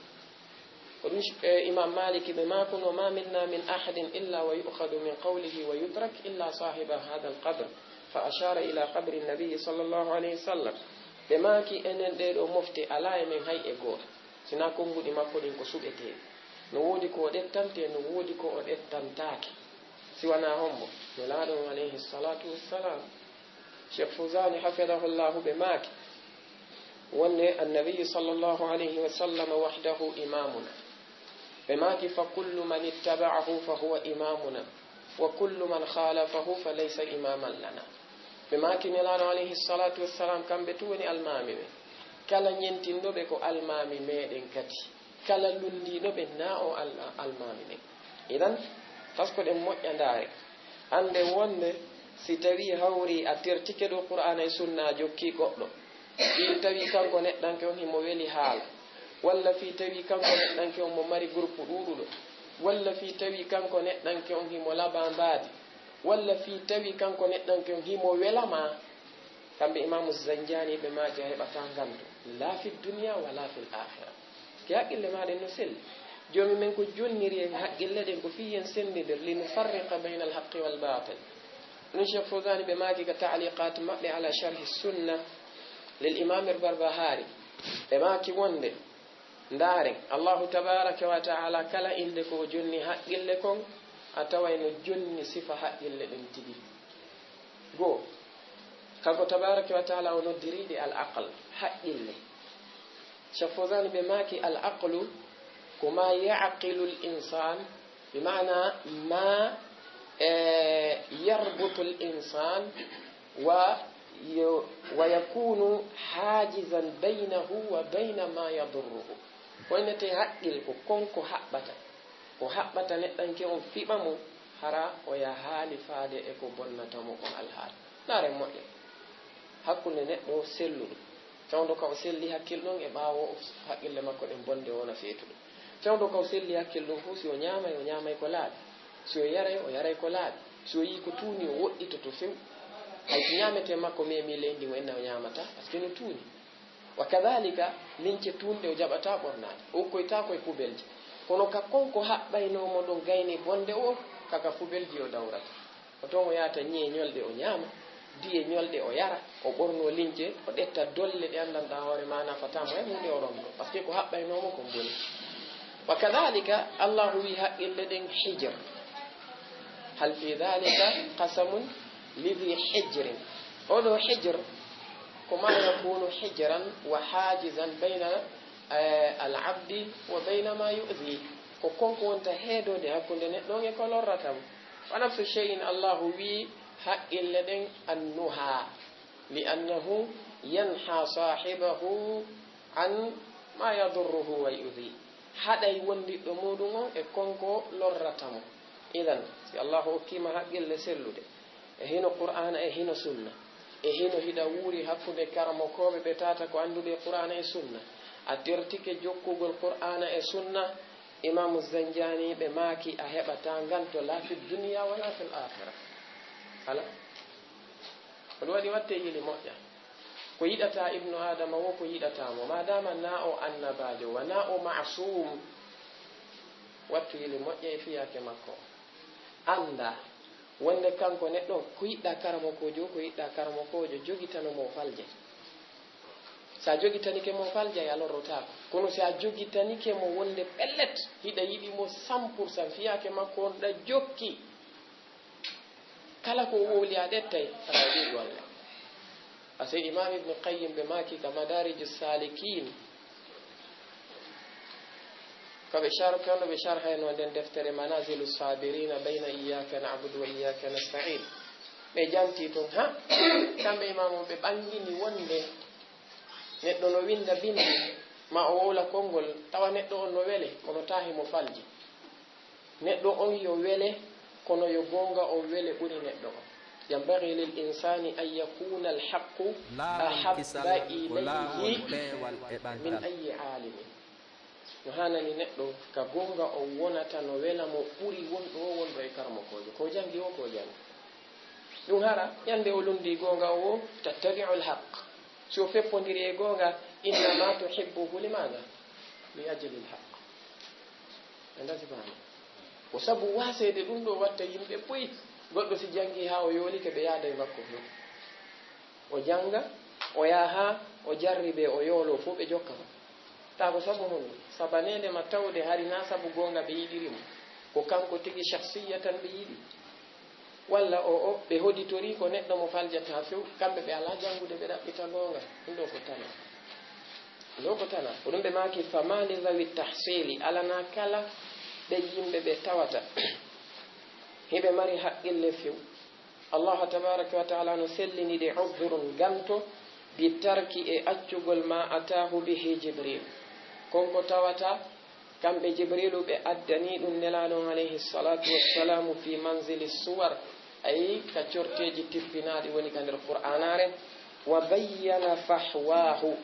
Ko ɗum, eh, Imam Maliki ɓe maakuno, "ما منا من أحد إلا ويؤخذ من قوله ويترك إلا صاحب هذا القبر." فأشار إلى قبر النبي صلى الله عليه وسلم. Ɓe maaki, enen ɗee ɗoo mofte alaa e men hay e gooto, sinaa konnguɗi makko ɗin ko suɓetee. No woodi ko o ɗettantee, no woodi ko o ɗettantaake. Si wanaa hombo? Nelaaɗo on alayhi salatu wassalam. Cheikh Fawzani hafidahullahu ɓe maaki wonde annabi sallallahu alayhi wa sallam wahdahu imamuna. Ɓe maaki, "فكل من اتبعه فهو إمامنا وكل من خالفه فليس إماما لنا." Ɓe maaki Nelaaɗo alayhi salatu wassalam kamɓe tun woni almaami ɓe. Kala ñentinɗo ɓe ko almaami meɗen kadi. Kala lunndiiɗo ɓe na o al-, almaami ɓe. Idan, taskoɗen moƴƴa ndaare. Annde wonde si tawii hawri a tertike ɗo Qur'aana e Sunna a jokki goɗɗo. Fii tawii kanko neɗɗanke on himo weli haala. Walla fii tawii kanko neɗɗanke on mo mari groupe ɗuuɗuɗo. Walla fii tawii kanko neɗɗanke on himo laba mbaadi. Walla fii tawii kanko neɗɗanke on himo wela ma. Kamɓe Imaamu Zanjaani ɓe maaki a heɓataa nganto. La fi dunya wa la fil akhira. Ki haqqille maaɗen no selli. Joomi men ko jonniri en haqqille ɗen ko fii yen senndindir, لنفرق بين الحق والباطل. Ɗum Cheikh Fawzani ɓe maaki ka ta'liqat maɓɓe ala sharhi sunna lil Imam al-Barbahari. Ɓe maaki wonde, ndaaren, Allahu tabaraka wa ta'ala kala innde ko o jonni haqqille kon, a taway no jonni sifa haqqille ɗen tigi. Goo, kanko tabaraka wa ta'ala o noddiri ɗe al aql, haqqille. Cheikh Fawzani ɓe maaki al aqlu ko ma ya'qilu al insan, bi ma'na ma, eh, yarbutu al insan wa yu-, wa yakunu hajizan baynahu wa bayna ma yadurruhu. Ko innete haqqil ko kon ko haɓɓata. Ko haɓɓata neɗɗanke on fiɓa mo, hara o yahaali faade e ko bonnata mo kon alhaali. Ndaaren moƴƴa. Hakkunde neɗɗo selluɗo. Fewndo ka o selli hakkil ɗon e ɓaawo o haqqille makko ɗen bonde o wona feetuɗo. Fewndo ka o selli hakkil ɗon fof, si o ñaamay, o ñaamay ko laaɓi. Si o yaray, o yaray ko laaɓi. Si o yii ko tuuni, o woɗɗitoto few. Hay si ñaametee makko memi leydi mo enna o ñaamata, parce que no tuuni. Wa kadhalika, lince tuunɗe o jaɓataa ɓornaade. O ukkoytaako e poubelle ji. Kono ka kon ko haɓɓaynoo mo ɗon gayni bonde o, ka ka poubelle ji o dawrata. Ko toon o yahata ñiye ñolɗe o ñaama, diye ñolɗe o yara, o ɓornoo lince, o ƴetta dolle ɗe anndanɗaa hoore maa nafataa mo e huunde o romɗo. Parce que ko haɓɓaynoo mo kon boni. Wa kadhalika, Allahu wii haqqille ɗen hijr. Hal fi dhalika qasamun li dhi hijrin. Oɗo hijr, ko ma yakunu hijran wa hajizan bayna, eh, al abdi wa bayna ma yu'dhi. Ko kon ko wonta heedoode hakkunde neɗɗo on e ko lorrata mo. Wa nafsu shay'in, Allahu wii haqqille ɗen annuha. Li annahu yanha sahibahu an ma yadurruhu wa yu'dhi. Haɗay wondiɗɗo muɗum on e kon ko lorrata mo. Idan, si Allahu okkiima haqqille sellude, e hino Qur'aana e hino Sunna, e hino hiɗa wuuri hakkunde karamokooɓe ɓe tata ko annduɓe Qur'aana e Sunna, a tertike jokkugol Qur'aana e Sunna, Imaamu Zanjaani ɓe maaki a heɓataa nganto la fi dunya wala fil akhira. Ala. Ko ɗum waɗi watte yili moƴƴa. Ko yiɗata Ibnu Aadama wo ko yiɗata mo. Maadaama na o annabaajo, wa na o ma'suum, wattu yili moƴƴa e fiyaake makko. Annda wonde kanko neɗɗo, ko yiɗɗa karamokoojo, ko yiɗɗa karamokoojo, jogitano mo falje. Sa jogitanike mo falje, a lorrotaako. Kono si a jogitanike mo wonde pellet, hiɗa yiɗi mo cent pour cent, fiyaake makko on ɗa jokki. Kala ko o wowli a ƴettay, aɗa yiɗi Allah. Ase Imam Ibn Qayyim ɓe maaki ka Madariju Salikin, ka ɓe shar-, kano ɓe sharhayno nden deftere Manazilu Sabirina bayna iyyaka na'budu wa iyyaka nasta'in. Ɓe janti ton, ha? Kamɓe Imam on ɓe ɓangini wonde neɗɗo no winda bindi, ma o wowla konngol, tawa neɗɗo on no wele, kono taahi mo falji. Neɗɗo on yo wele, kono yo goonga on wele ɓuri neɗɗo on. Yanbaghi lil insani an yakuna al haqqu ahabba ilayhi min ayi alimin. No haanani neɗɗo ka goonga on wonata no wela mo ɓuri wonɗo o wonɗo e karamokoojo. Ko janngi o, ko janngi. Ɗum hara, ñande o lundi goonga o, tattabi'u al haqq. Si o feppondiri e goonga, innama tuhibbuhu limaada? Li ajli al haqq. Ɓe ndasi faami. Ko sabu waaseede ɗum ɗo watta yimɓe puy. Goɗɗo si janngi haa o yoolike, ɓe yaada e makko fof. O jannga, o yaha, o jarribe, o yoolo fof ɓe jokka mo. Taa ko sabu honɗum? Sabaneede ma tawde hari na sabu goonga ɓe yiɗiri mo. Ko kanko tigi shakhsiyya tan ɓe yiɗi. Walla o, o, ɓe hoditorii ko neɗɗo mo faljata few, kamɓe ɓe alaa janngude ɓe ɗaɓɓita goonga. Ɗum ɗo ko tana. Ɗum ɗo ko tana. Ko ɗum ɓe maaki, fama li zawi tahsili, alana kala ɓe yimɓe ɓe tawata hiɓe mari haqqille few. Allah tabaraka wa taala no sellini ɗe uzrun ganto, bi tarki e accugol ma atahu bihi Jibril. Kon ko tawata kamɓe Jibrilu ɓe addani ɗum Nelaaɗo on alayhi salatu wassalamu fi manzili suwar, ayi ka corteeji tippinaaɗi woni ka nder Qur'aanaare. Wa bayyana fahwahu,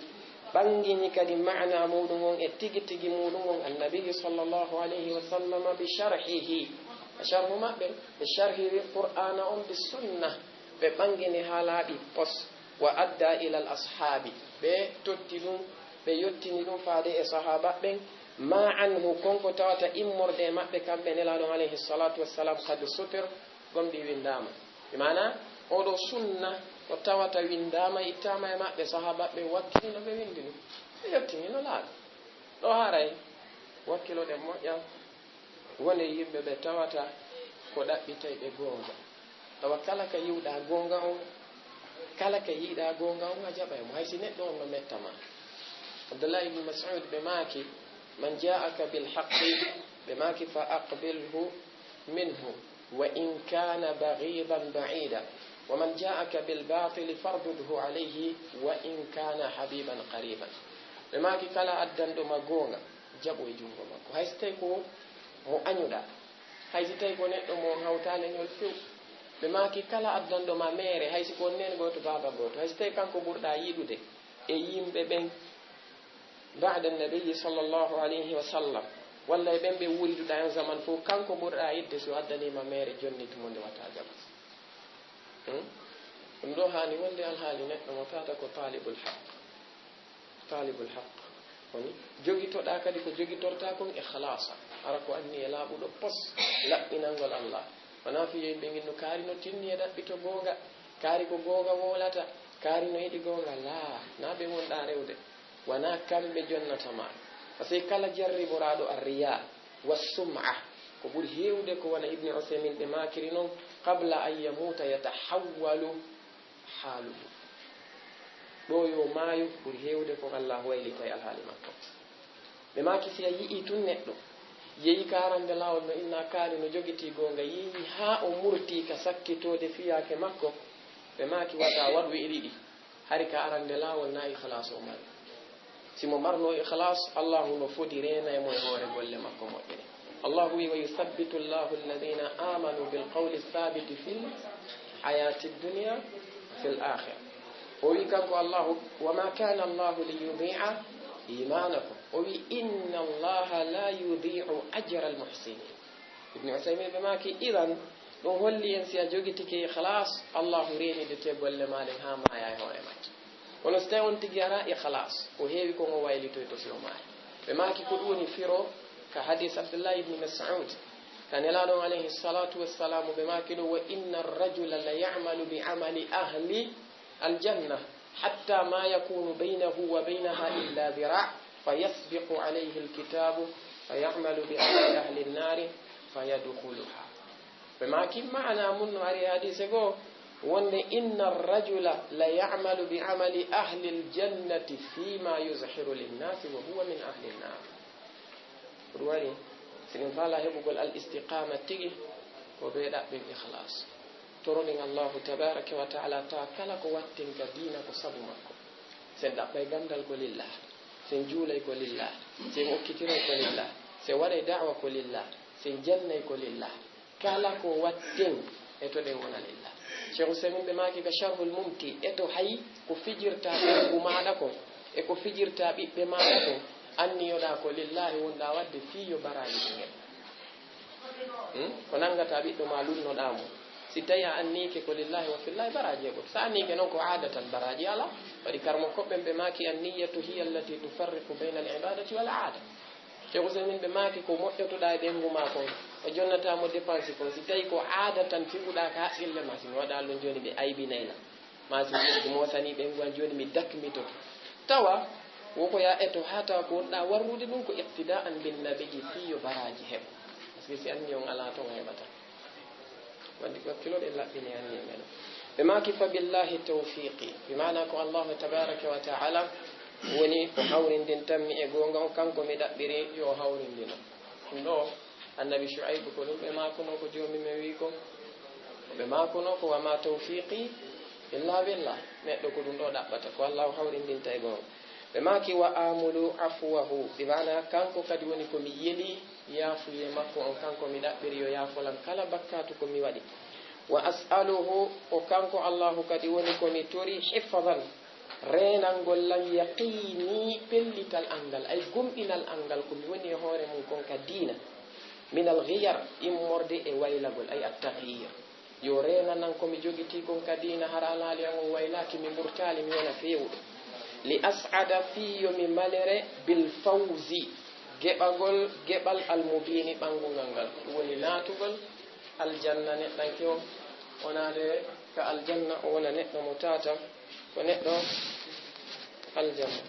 ɓangini kadi maana muɗum on e tigi tigi muɗum on Annabiyu sallallahu alayhi wa sallama bi sharhihi, e sharhu maɓɓe, ɓe sharhiri Qur'aana on bi sunna, ɓe ɓangini haa laaɓi pos. Wa adda ila al ashaabi, ɓe totti ɗum, ɓe yottini ɗum faade e sahaaba ɓen. Ma anhu, kon ko tawata immorde e maɓɓe kamɓe Nelaaɗo on alayhi salatu wassalam, qad sutir, gomɗi winndaama. Bi maana, oɗo sunna ko tawata winndaama, ittaama e maɓɓe, sahaaba ɓe wakkilino ɓe winndi ɗum. Ɓe yottini no laaɓi. Ɗo haray, wakkiloɗen moƴƴa, wone yimɓe ɓe tawata ko ɗaɓɓitay ɓe goonga. Tawa kala ka yiwɗa goonga on, kala ka yiɗa goonga on, a jaɓay mo, hay si neɗɗo on no metta ma. Abdullah ibn Mas'ud ɓe maaki, man ja'aka bil haqqi, ɓe maaki, fa aqbilhu minhu, wa in kana baghidan ba'ida. Wa man ja'aka bil batili fardudhu alayhi, wa in kana habiban qariban. Ɓe maaki, kala addanɗo ma goonga, jaɓo e junngo makko. Hay so tawi ko mo añuɗa, hay so tawi ko neɗɗo mo hawtaa leñol few. Ɓe maaki, kala addanɗo ma meere, hay si ko on neen gooto, baaba gooto, hay so tawi kanko ɓurɗa yiɗude e yimɓe ɓen, ba'da nabiyyi sallallahu alayhi wa sallam, walla e ɓen ɓe wuuriduɗa en zaman fof, kanko ɓurɗa yiɗde, si o addaniima meere, jonnit mo nde wata jaɓa. Hmm? Ɗum ɗo haani wonde alhaali neɗɗo mo tawata ko taalibul haq. Taalibul haq. Woni jogitoɗa kadi ko jogitorta kon ikhlasa. Hara ko anniya laaɓuɗo pos, laɓɓinangol Allah. Wonaa fii yo yimɓe nginnu kaari no tinni e ɗaɓɓito goonga, kaari ko goonga wowlata, kaari no yiɗi goonga. Laa, na ɓe wonɗa rewde. Wonaa kamɓe jonnata ma. Parce que kala jarriboraaɗo arriya wa sum'a, ko ɓuri heewde ko wona Ibni Usaymin ɓe maakiri non, qabla an yamuuta yatahawwalu haaluhu. Ɗo yo maayo ɓuri heewde ko Allah waylitay alhaali makko. Ɓe maaki, si a yi'ii tun neɗɗo yehi ka arande laawol no inna kaari no jogitii goonga, yehi haa o murtii ka sakkitoode fiyaake makko, ɓe maaki, wata waɗu e ɗiɗi. Hari ka arande laawol na ikhlaas o mari. Si mo marno ikhlaas, Allahu no fodi reenay mo e hoore golle makko moƴƴe ɗe. Allahu wi, "Wa yuthabbitu Allahu alladhina amanu bil qawli thabiti fil hayati dunya fil akhirah." O wi kanko Allahu, "Wa ma kana Allahu li yudhi'a imanakum." O wi, "Inna Allaha la yudhi'u ajra al muhsinin." Ibn Usaymin ɓe maaki, idan, ɗum holli en si a jogitike ikhlaas, Allahu reenidete golle maa ɗen haa maaya e hoore majje. Kono si tawi on tigi alaa ikhlaas, ko heewi kon o waylitoyto si o maaya. Ɓe maaki ko ɗum woni firo ka hadis Abdullah ibn Mas'ud. Ka Nelaaɗo on alayhi salatu wassalamu ɓe maaki ɗum, "Wa inna ar-rajula la ya'malu bi amali ahli al-janna, hatta ma yakunu baynahu wa baynaha illa dhira', fa yasbiqu alayhi al-kitabu, fa ya'malu bi amali ahli an-nari, fa yadkhuluha." Ɓe maaki maana mun no ari e hadiise goo, wonde, "Inna ar-rajula la ya'malu bi amali ahli al-jannati fima yuzhiru lin-nasi wa huwa min ahli an-nar." Ko ɗum waɗi, si min faala heɓugol al-istiqama tigi, ko ɓe ɗaɓɓen ikhlaas. Toroɗen Allahu tabaraka wa taala, ta kala ko watten ka diina ko sabu makko. Sen ɗaɓɓay gandal ko lillah, sen juulay ko lillah, sen okkitiray ko lillah, sen waɗay da'wa ko lillah, En jannay ko lillah. Kala ko watten, eto ɗen wona lillah. Cheikh Usaymin ɓe maaki ka Sharhul Mumti, eto hay ko fijirta ɓerngu maaɗa kon, e ko fijirta ɓiɓɓe maaɗa kon, anniyoɗaa ko lillahi wonɗaa waɗde fii yo baraaji ɗin heɓ. Hmm? Ko nanngata ɓiɗɗo ma lunnoɗaa mo. Si tawi a anniike ko lillahi wa fillahi, baraaji heɓoto. Sa anniike non ko aadatan, baraaji alaa. Waɗi karmo koɓɓen ɓe maaki, "Anniyatu hiya allati tufarriqu bayna al ibadati wal aada." Cheikh Usaymin ɓe maaki ko moƴƴotoɗaa e ɓeyngu maa kon, o jonnata mo dépense kon, si tawi ko aada tan figuɗaa ka haqqille maa, si mi waɗa ɗum jooni ɓe aybinay lan, maa si mi moosanii ɓeyngu an jooni mi dakmitoto. Tawa wo ko ya eto haa tawa ko wonɗaa warrude ɗum ko iqtidaan bin nabiyyi fii yo baraaji heɓo. Parce que si anni on alaa ton a heɓataa. Waddi ko hakkilooɗen laɓɓini anniya meɗen. Ɓe maaki, "Fa billahi tawfiqi." Bi maana ko Allahu tabaraka wa ta'ala woni ko hawrindintammi e goonga on, kanko mi ɗaɓɓiri yo o hawrindino. Ɗum ɗo, annabi Shu'aybu ko ɗum ɓe maakuno ko joomi men wi ko. Ko ɓe maakuno ko, "Wa ma tawfiqi illa billah." Neɗɗo ko ɗum ɗo ɗaɓɓata, ko Allahu hawrindinta e goonga. Ɓe maaki, "Wa amulu afwahu." Bi maana kanko kadi woni ko mi yeli yaafuye makko on, kanko mi ɗaɓɓiri yo yaafolan kala bakkaatu ko mi waɗi. "Wa as'aluhu," o kanko Allahu kadi woni ko mi tori, "hifzan," reenangol lan, "yaqini," pellital an ngal, ay gomɗinal an ngal ko mi woni e hoore mum kon ka diina, "minal ghiyar," immorde e waylagol, ay at-taghyir. Yo reenanan ko mi jogitii kon ka diina, hara alaali an on waylaaki, mi murtaali, mi wona feewuɗo. "Li as'ada," fii yo mi malere, "bil fawzi," geɓagol, geɓal, "al mubiini," ɓanngungal ngal. Ɗum woni naatugol aljanna neɗɗanke on, o naade ka aljanna, o wona neɗɗo mo tata, ko neɗɗo aljanna.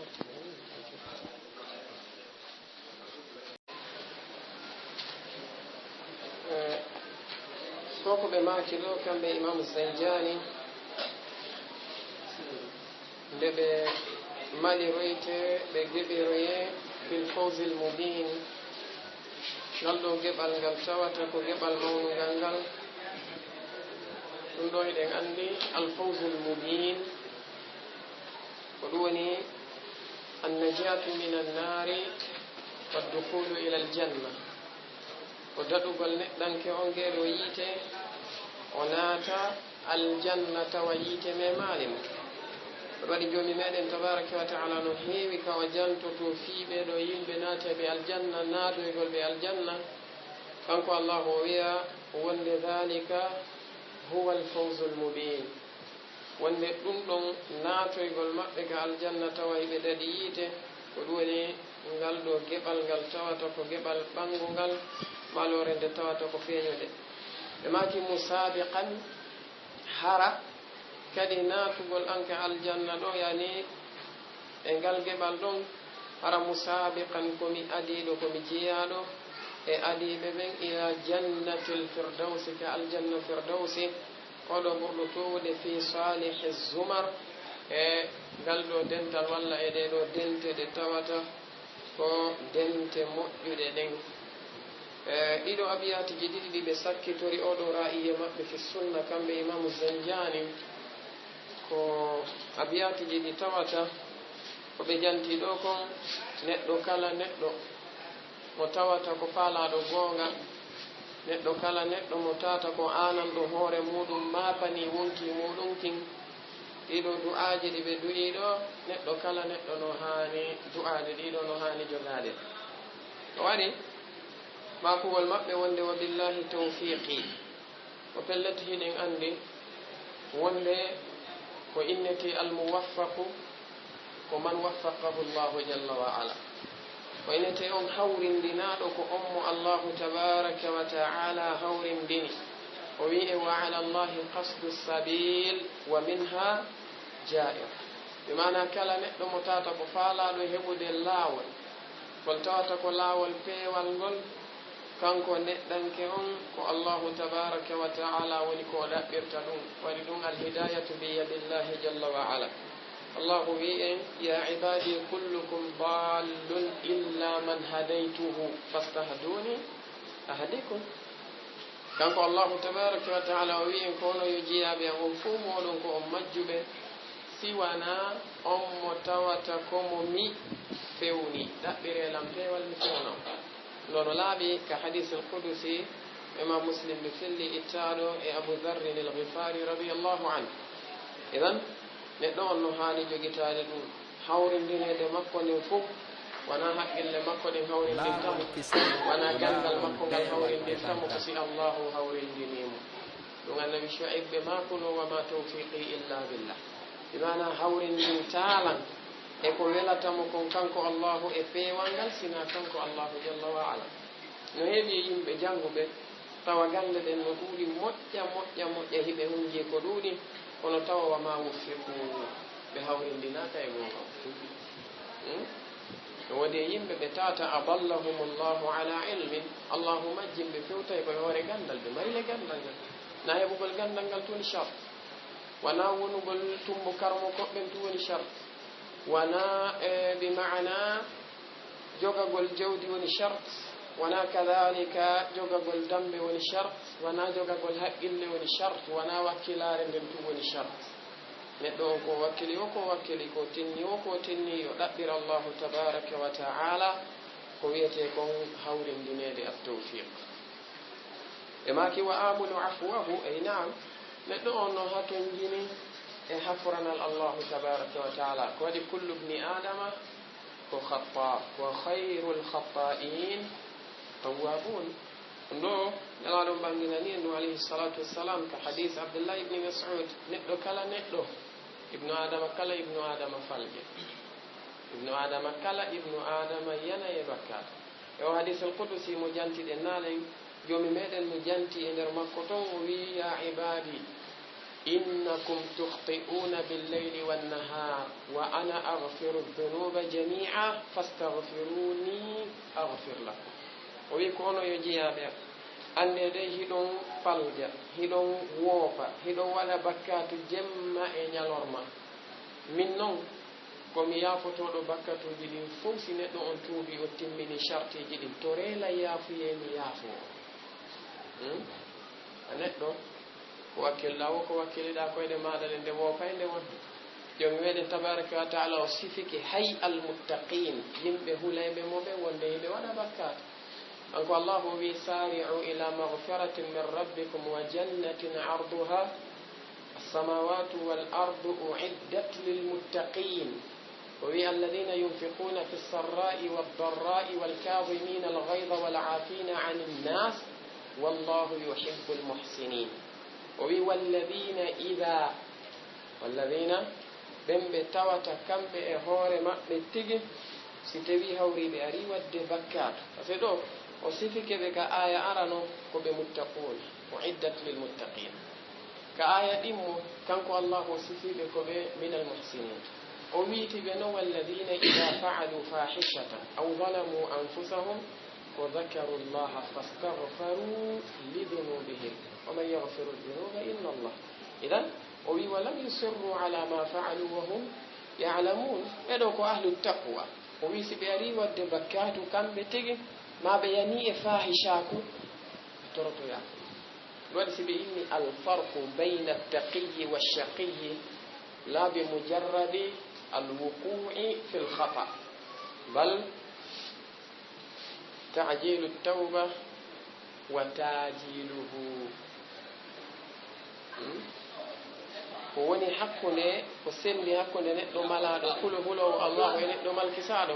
Eh, ko ko ɓe maaki ɗo, kamɓe Imaamu Zanjaani, nde ɓe maliroyte, ɓe geɓiroye bil fawzil mubiin, ngal ɗo geɓal ngal tawata ko geɓal mawnungal ngal. Ɗum ɗo eɗen anndi al fawzul mubiin, ko ɗum woni an najaatu min an naari wa dukhulu ila al janna. Ko daɗugol neɗɗanke on geɗo yiite, o naata aljanna tawa yiite memaali mo. Ko ɗum waɗi Joomi meɗen tabaraka wa taala no heewi ka o jantoto fii ɓee ɗo yimɓe naateeɓe aljanna, naadoygol ɓe aljanna. Kanko Allahu o wi'a wonde, "Dhalika huwa al fawzul mubiin." Wonde ɗum ɗon naatoygol maɓɓe ka aljanna tawa hiɓe daɗi yiite, ko ɗum woni ngal ɗo geɓal ngal tawata ko geɓal ɓanngungal, maloore nde tawata ko feeñude. Ɓe maaki, "Musaabiqan," hara kadi naatugol an ka aljanna ɗo, yani e ngal geɓal ɗon, hara musaabiqan ko mi adiiɗo, ko mi jeyaaɗo e adiiɓe ɓen, ila jannatil firdawsi, ka aljanna firdawsi, oɗo ɓurɗo toowude fi saalihi zumar, e ngal ɗo dental walla e ɗee ɗo dente ɗe tawata ko dente moƴƴuɗe ɗen. E ɗiɗo abiyaatiji ɗiɗi ɗi ɓe sakkitori oɗo ra'iye maɓɓe fi sunna, kamɓe Imaamu Zanjaani, ko abiyaatiji ɗi tawata ko ɓe janti ɗo kon, neɗɗo kala neɗɗo mo tawata ko faalaaɗo goonga, neɗɗo kala neɗɗo mo tawata ko aananɗo hoore muuɗum, maapanii wonki muuɗum kin, ɗiɗo du'aaji ɗi ɓe du'ii ɗo, neɗɗo kala neɗɗo no haani du'aade ɗiɗo, no haani jogaade. Ko waɗi maakugol maɓɓe wonde, "Wa billahi tawfiqi." Ko pellet hiɗen anndi wonde ko innetee al-muwaffaqu ko man waffaqahu Allahu jalla wa ala. Ko innetee on hawrindinaaɗo ko on mo Allahu tabaraka wa ta'ala hawrindini. O wi'i, "Wa ala Allahi qasdu sabil wa minha ja'ir." Bi maana kala neɗɗo mo tawata ko faalaaɗo heɓude laawol, ngol tawata ko laawol peewal ngol, kanko neɗɗanke on, ko Allahu tabaraka wa ta'ala woni ko o ɗaɓɓirta ɗum. Waɗi ɗum, alhidayatu bi yadillahi jalla wa ala. Allahu wi'i en, "Ya ibadi kullukum dallun illa man hadaytuhu fastahduni ahdikum." Kanko Allahu tabaraka wa ta'ala o wi'i en, "Ko onon yo jiyaaɓe am, on fow mooɗon ko on majjuɓe, si wanaa on mo tawata ko mo mi fewni, ɗaɓɓiree lan peewal mi fewna on." Ɗo no laaɓi ka hadiisul qudusi, Imaam Muslim ɓe felli ittaaɗo e Abu Dharrin al-Ghifari radiyallahu anhu. Idan, neɗɗo on no haani jogitaade ɗum. Hawrindineede makko nden fof, wanaa haqqille makko ɗen hawrindinta mo, wanaa ganndal makko ngal hawrindinta mo, ko si Allahu hawrindinii mo. Ɗum Annabi Shu'ayb ɓe maakuno, "Wa ma tawfiqi illa billah." Bi maana hawrindintaa lan e ko welata mo kon kanko Allahu e peewal ngal, sinaa kanko Allahu jalla wa ala. No heewi yimɓe jannguɓe, tawa gannde ɗen no ɗuuɗi moƴƴa, moƴƴa, moƴƴa, hiɓe hunjii ko ɗuuɗi, kono tawa wa ma wuffiqu, ɓe hawrindinaaka e goonga. Hmm? No woodi e yimɓe ɓe tawata adallahumullahu ala ilmin, Allahu majjin ɓe fewtay ko e hoore ganndal, ɓe mari le ganndal ngal. Na heɓugol ganndal ngal tun woni shart. Wanaa wonugol tumbo karmo koɓɓen tun woni shart. Wanaa, eh, bi maana jogagol jawdi woni shart. Wanaa kadhalika jogagol dambe woni shart. Wanaa jogagol haqqille woni shart. Wanaa wakkilaare nden tun woni shart. Neɗɗo on ko wakkili o, ko wakkili, ko tinni o, ko tinni, yo ɗaɓɓir Allahu tabaraka wa ta'ala ko wi'etee kon hawrindineede at-tawfiq. Ɓe maaki, "Wa amulu afwahu", ey naam, neɗɗo on no hatonjini e hafuranal Allahu tabaraka wa ta'ala. Ko waɗi kullu ibni Adama ko khatta, wa khayrul khatta'in tawwabun. Ɗum ɗo, Nelaaɗo on ɓanginani en ɗum, alayhi salatu wassalam, ka hadis Abdullah ibni Mas'ud, neɗɗo kala neɗɗo, ibnu Adama kala ibnu Adama falƴe. Ibnu Adama kala ibnu Adama yana e bakkaatu. E o hadisul qudusi mo jantiɗen naalen, Joomi meɗen mo janti e nder makko ton, o wi'i, "Ya ibadi, innakum tukhti'una bil layli wan nahar, wa ana aghfiru dhunuba jami'a, fastaghfiruni aghfir lakum." O wi'i, "Ko onon yo jeyaaɓe am, annde de hiɗon falƴa, hiɗon woofa, hiɗon waɗa bakkaatu jemma e ñalorma. Min non, ko mi yaafotooɗo bakkatuuji ɗin fow, si neɗɗo on tuubii, o timmini shartiiji ɗin, to reela yaafuyee, mi yaafoo." Hmm? A neɗɗo, ko wakkilɗaa wo, ko wakkiliɗaa koyɗe maaɗa ɗen, nde woofay nde won. Joomi meɗen tabaraka wa taala o sifike hay almuttaqin, yimɓe hulayɓe mo ɓe wonde hiɓe waɗa bakkaatu. Kanko Allahu o wi'i, "Sari'u ila maghfiratin min rabbikum wa jannatin arduha as-samawatu wal ardu u'iddat lil muttaqin." O wi'i, "Alladhina yunfiquna fis sarra'i wad darra'i wal kadhimina al ghayza wal 'afina 'anil nas, wallahu yuhibbul muhsinin." O wi'i, "Walladhina idha," walladhina, ɓen ɓe tawata kamɓe e hoore maɓɓe tigi, si tawii hawrii ɓe arii waɗde bakkaatu. Parce que ɗo, o sifike ɓe ka aaya arano ko ɓe muttaquun, u'iddat lil muttaqin. Ka aaya ɗimmo, kanko Allahu o sifii ɓe ko ɓe minal muhsinin. O wi'iti ɓe no, "Walladhina idha fa'alu fahishatan aw zalamu anfusahum, ko dhakaru Allaha fastaghfaru li dhunubihim, wa man yaghfiru dhunuba illa Allah." Idan, o wi'i, "Wa lam yusirru ala ma fa'alu wa hum ya'lamun." Ɓe ɗo ko ahlu taqwa. O wi'i, si ɓe arii waɗde bakkaatu kamɓe tigi, ma ɓe yanii e faahishaaku, ɓe torotoyaa. Ɗum waɗi si ɓe inni al farqu bayna taqiyyi wa shaqiyyi, la bi mujarradi al wuqu'i fil khata, bal ta'jilu tawba wa ta'jiluhu. Hmm? Ko woni hakkunde, ko sendi hakkunde neɗɗo malaaɗo, hulo-, huloowo Allahu e neɗɗo malkisaaɗo?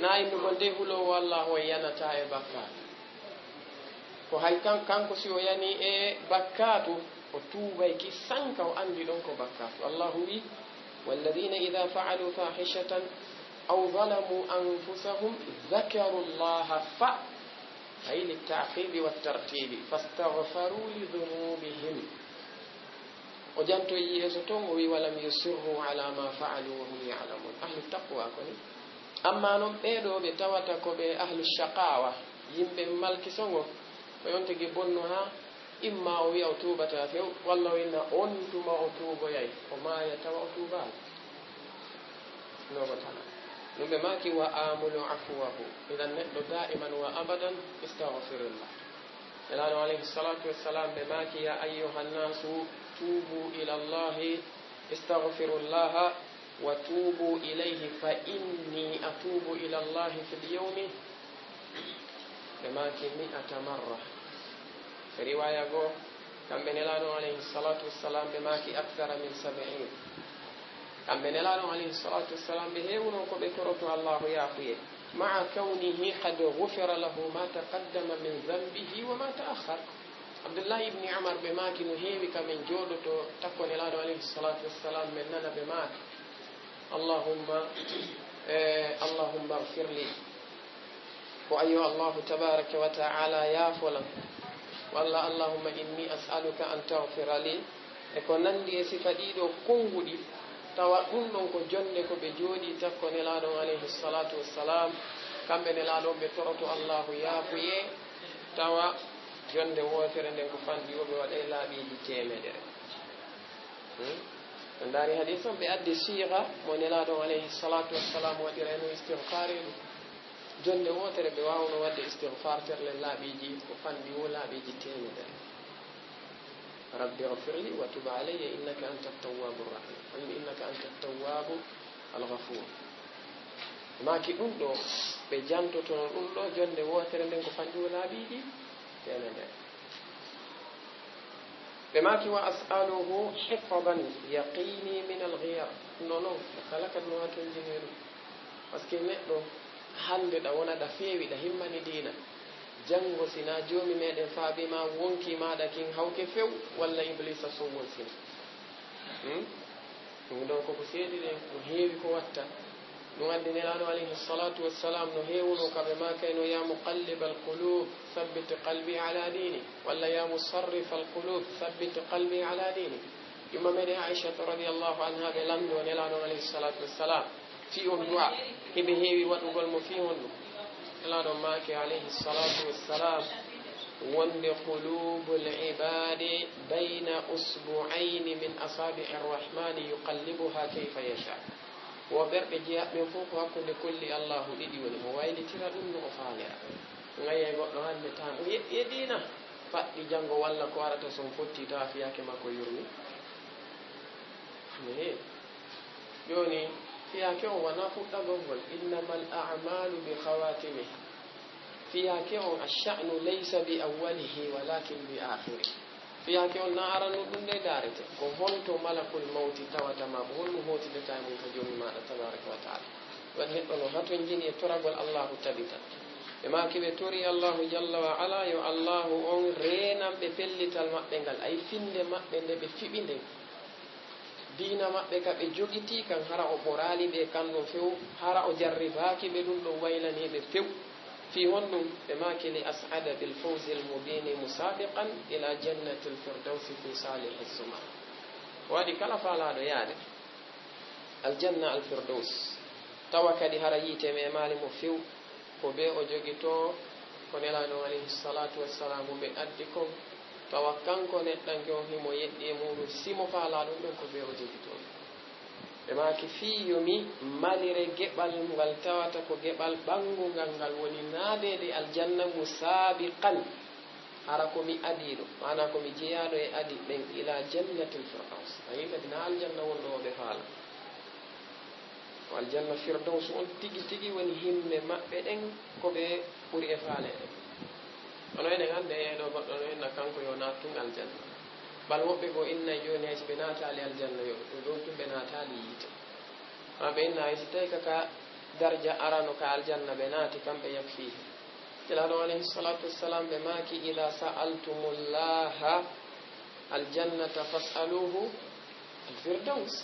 Na innugol de huloowo Allahu o yanataa e bakkaatu. Ko hay kan-, kanko si o yanii e bakkaatu, o tuubay ki sanka, o anndi ɗon ko bakkaatu. Allahu wi, "Walladhina idha fa'alu fahishatan aw zalamu anfusahum dhakaru Allaha fa," ay litta'qibi wattartibi, "fastaghfaru li dhunubihim." O jantoyi yeeso ton, o wi, "Wa lam yusirru ala ma fa'alu wa hum ya'lamun." Ahlu taqwa ko ni. Amma non ɓee ɗoo ɓe tawata ko ɓe ahlu shaqawa, yimɓe malkisongo, ko yon tigi bonno haa imma o wi'a o tuubata few, walla o inna on tuma o tuuboyay, o maaya tawa o tuubaali. Nogo tana. Ɗum ɓe maaki, "Wa amulu afwahu." Idan neɗɗo da'iman wa abadan istaghfirullah. Nelaaɗo alayhi salatu wassalam ɓe maaki, "Ya ayyuhan nasu tubu ila Allahi, istaghfirullaha wa tubu ilayhi fa inni atubu ila Allahi fil yawmi Ɓe maaki mi'ata marra. E riwaya goo, kamɓe Nelaaɗo alayhi salatu wassalam, ɓe maaki akthara min sab'in. Kamɓe Nelaaɗo alayhi salatu wassalam, ɓe heewuno ko ɓe toroto Allahu yaafuye. Ma'a kawnihi qad ghufira lahu ma taqaddama min dhanbihi wa ma ta'akhkhar. Abdullahi ibni Umar ɓe maaki no heewi ka men jooɗoto takko Nelaaɗo alayhi salatu wassalam, men nana ɓe maaka, Allahumma, eh, Allahumma ighfir li. Ko ayo Allahu tabaraka wa ta'ala yaafolan. Walla Allahumma inni as'aluka an taghfira li. E ko nandi e sifa ɗiɗo konnguɗi, tawa ɗum ɗon ko jonde ko ɓe jooɗi takko Nelaaɗo alayhi salatu wassalam. Kamɓe Nelaaɗo ɓe toroto Allahu yaafuye, tawa jonde wootere nden ko fanɗi o ɓe waɗay laaɓiiji teemedere. Hmm? En ndaari hadis on, ɓe addi siiga mo Nelaaɗo alayhi salatu wassalam waɗirayno istighfar e ɗum. Jonde wootere ɓe waawno waɗde istighfar terle laaɓiiji ko fanɗi o laaɓiiji teemedere. Rabbi ighfir li wa tub alayya innaka anta tawwabu rahim. Innaka anta tawwabu al-ghafur. Maaki ɗum ɗo, ɓe jantotono ɗum ɗo jonde wootere nden ko fanɗi o laaɓiiji teemedere. Ɓe maaki, wa as'aluhu hifdan yaqini min al-ghira. Non, non, kala kadi no watonjini ɗum. Parce que neɗɗo hannde ɗa wona ɗa feewi, ɗa himmani diina. Janngo si na joomi meɗen faabi ma, wonki maɗa kin hawke few, walla Iblisa sowon sina. Hmm? Ɗum ɗon koko seedi ɗen, ko heewi ko watta. Ɗum addi Nelaaɗo alayhi salatu wassalam no heewuno ka ɓe maakayno, ya muqallibal qulub, thabbit qalbi ala dinik, walla ya musarrifal qulub, thabbit qalbi ala dinik. Yumma meɗen Aishata radiyallahu anha ɓe lanndo Nelaaɗo alayhi salatu wassalam fii on du'a, hiɓe heewi waɗugol mo fii honɗum? Nelaaɗo maaki alayhi salatu wassalam wonde, qulubul ibadi bayna usbu'ayni min asabi'ir rahmani yuqallibuha kayfa yasha. Wo ɓerɗe jeyaɓe ɓen fof ko hakkunde kolli Allahu ɗiɗi woni, mo waylitira ɗum no o faalira. Ngayay goɗɗo hannde tan o yeɗɗi e diina, faɗɗi janngo walla ko arata son fotti tawa fiyaake makko yurmi. Ehe. Jooni, fiyaake on wonaa fuɗɗagol ngol. Innamal a'malu bi khawatimi. Fiyaake on, ash-sha'nu laysa bi awwalihi walakin bi akhirih. Fiyaake on na arano ɗum de daarete. Ko honto malakul mawti tawata ma, ko honɗum hotidata e mum ka Joomi maaɗa tabaraka wa ta'ala. Waɗi neɗɗo no hatonjini e toragol Allahu tabita. Ɓe maaki ɓe tori Allahu jalla wa ala yo Allahu on reenan ɓe pellital maɓɓe ngal, ay finde maɓɓe nde ɓe fiɓi nden. Diina maɓɓe ka ɓe jogitii kan, hara o ɓoraali ɓe kan ɗon few, hara o jarribaaki ɓe ɗum ɗon waylanii ɓe few. Fii honɗum? Ɓe maaki, li as'ada bil fawzil mubini musabiqan ila jannatil firdawsi fi salihi zumar. Ko waɗi kala faalaaɗo yaade aljanna al firdaws, tawa kadi hara yiite memaali mo few, ko bee o jogitoo ko Nelaaɗo alayhi salatu wassalamu ɓe addi kon, tawa kanko neɗɗanke on himo yeɗɗi e muɗum, si mo faalaa ɗum ɗon ko bee o jogitoo. Ɓe maaki, fii yo mi malire geɓal ngal tawata ko geɓal ɓanngungal, ngal woni naadeede aljanna, musaabiqan, hara ko mi adiiɗo, maanaa ko mi jeyaaɗo e adi ɓen, ila jannatil firdaws. A yii kadi, na aljanna wonɗo o ɓe faala. Ko aljanna firdaws on tigi tigi woni himme maɓɓe ɗen, ko ɓe ɓuri e faaleede. Kono enen annde, e ɗo goɗɗo no inna kanko yo naat tun aljanna. Bal woɓɓe goo innay jooni hay si ɓe naataali aljanna yo, ɗum ɗon tun ɓe naataali yiite. Maa ɓe inna hay si tawi ka, ka darja arano ka aljanna ɓe naati, kamɓe yakfiihi. Nelaaɗo alayhi salatu wassalam ɓe maaki, ida sa'altumullaha aljannata fas'aluhu alfirdaws.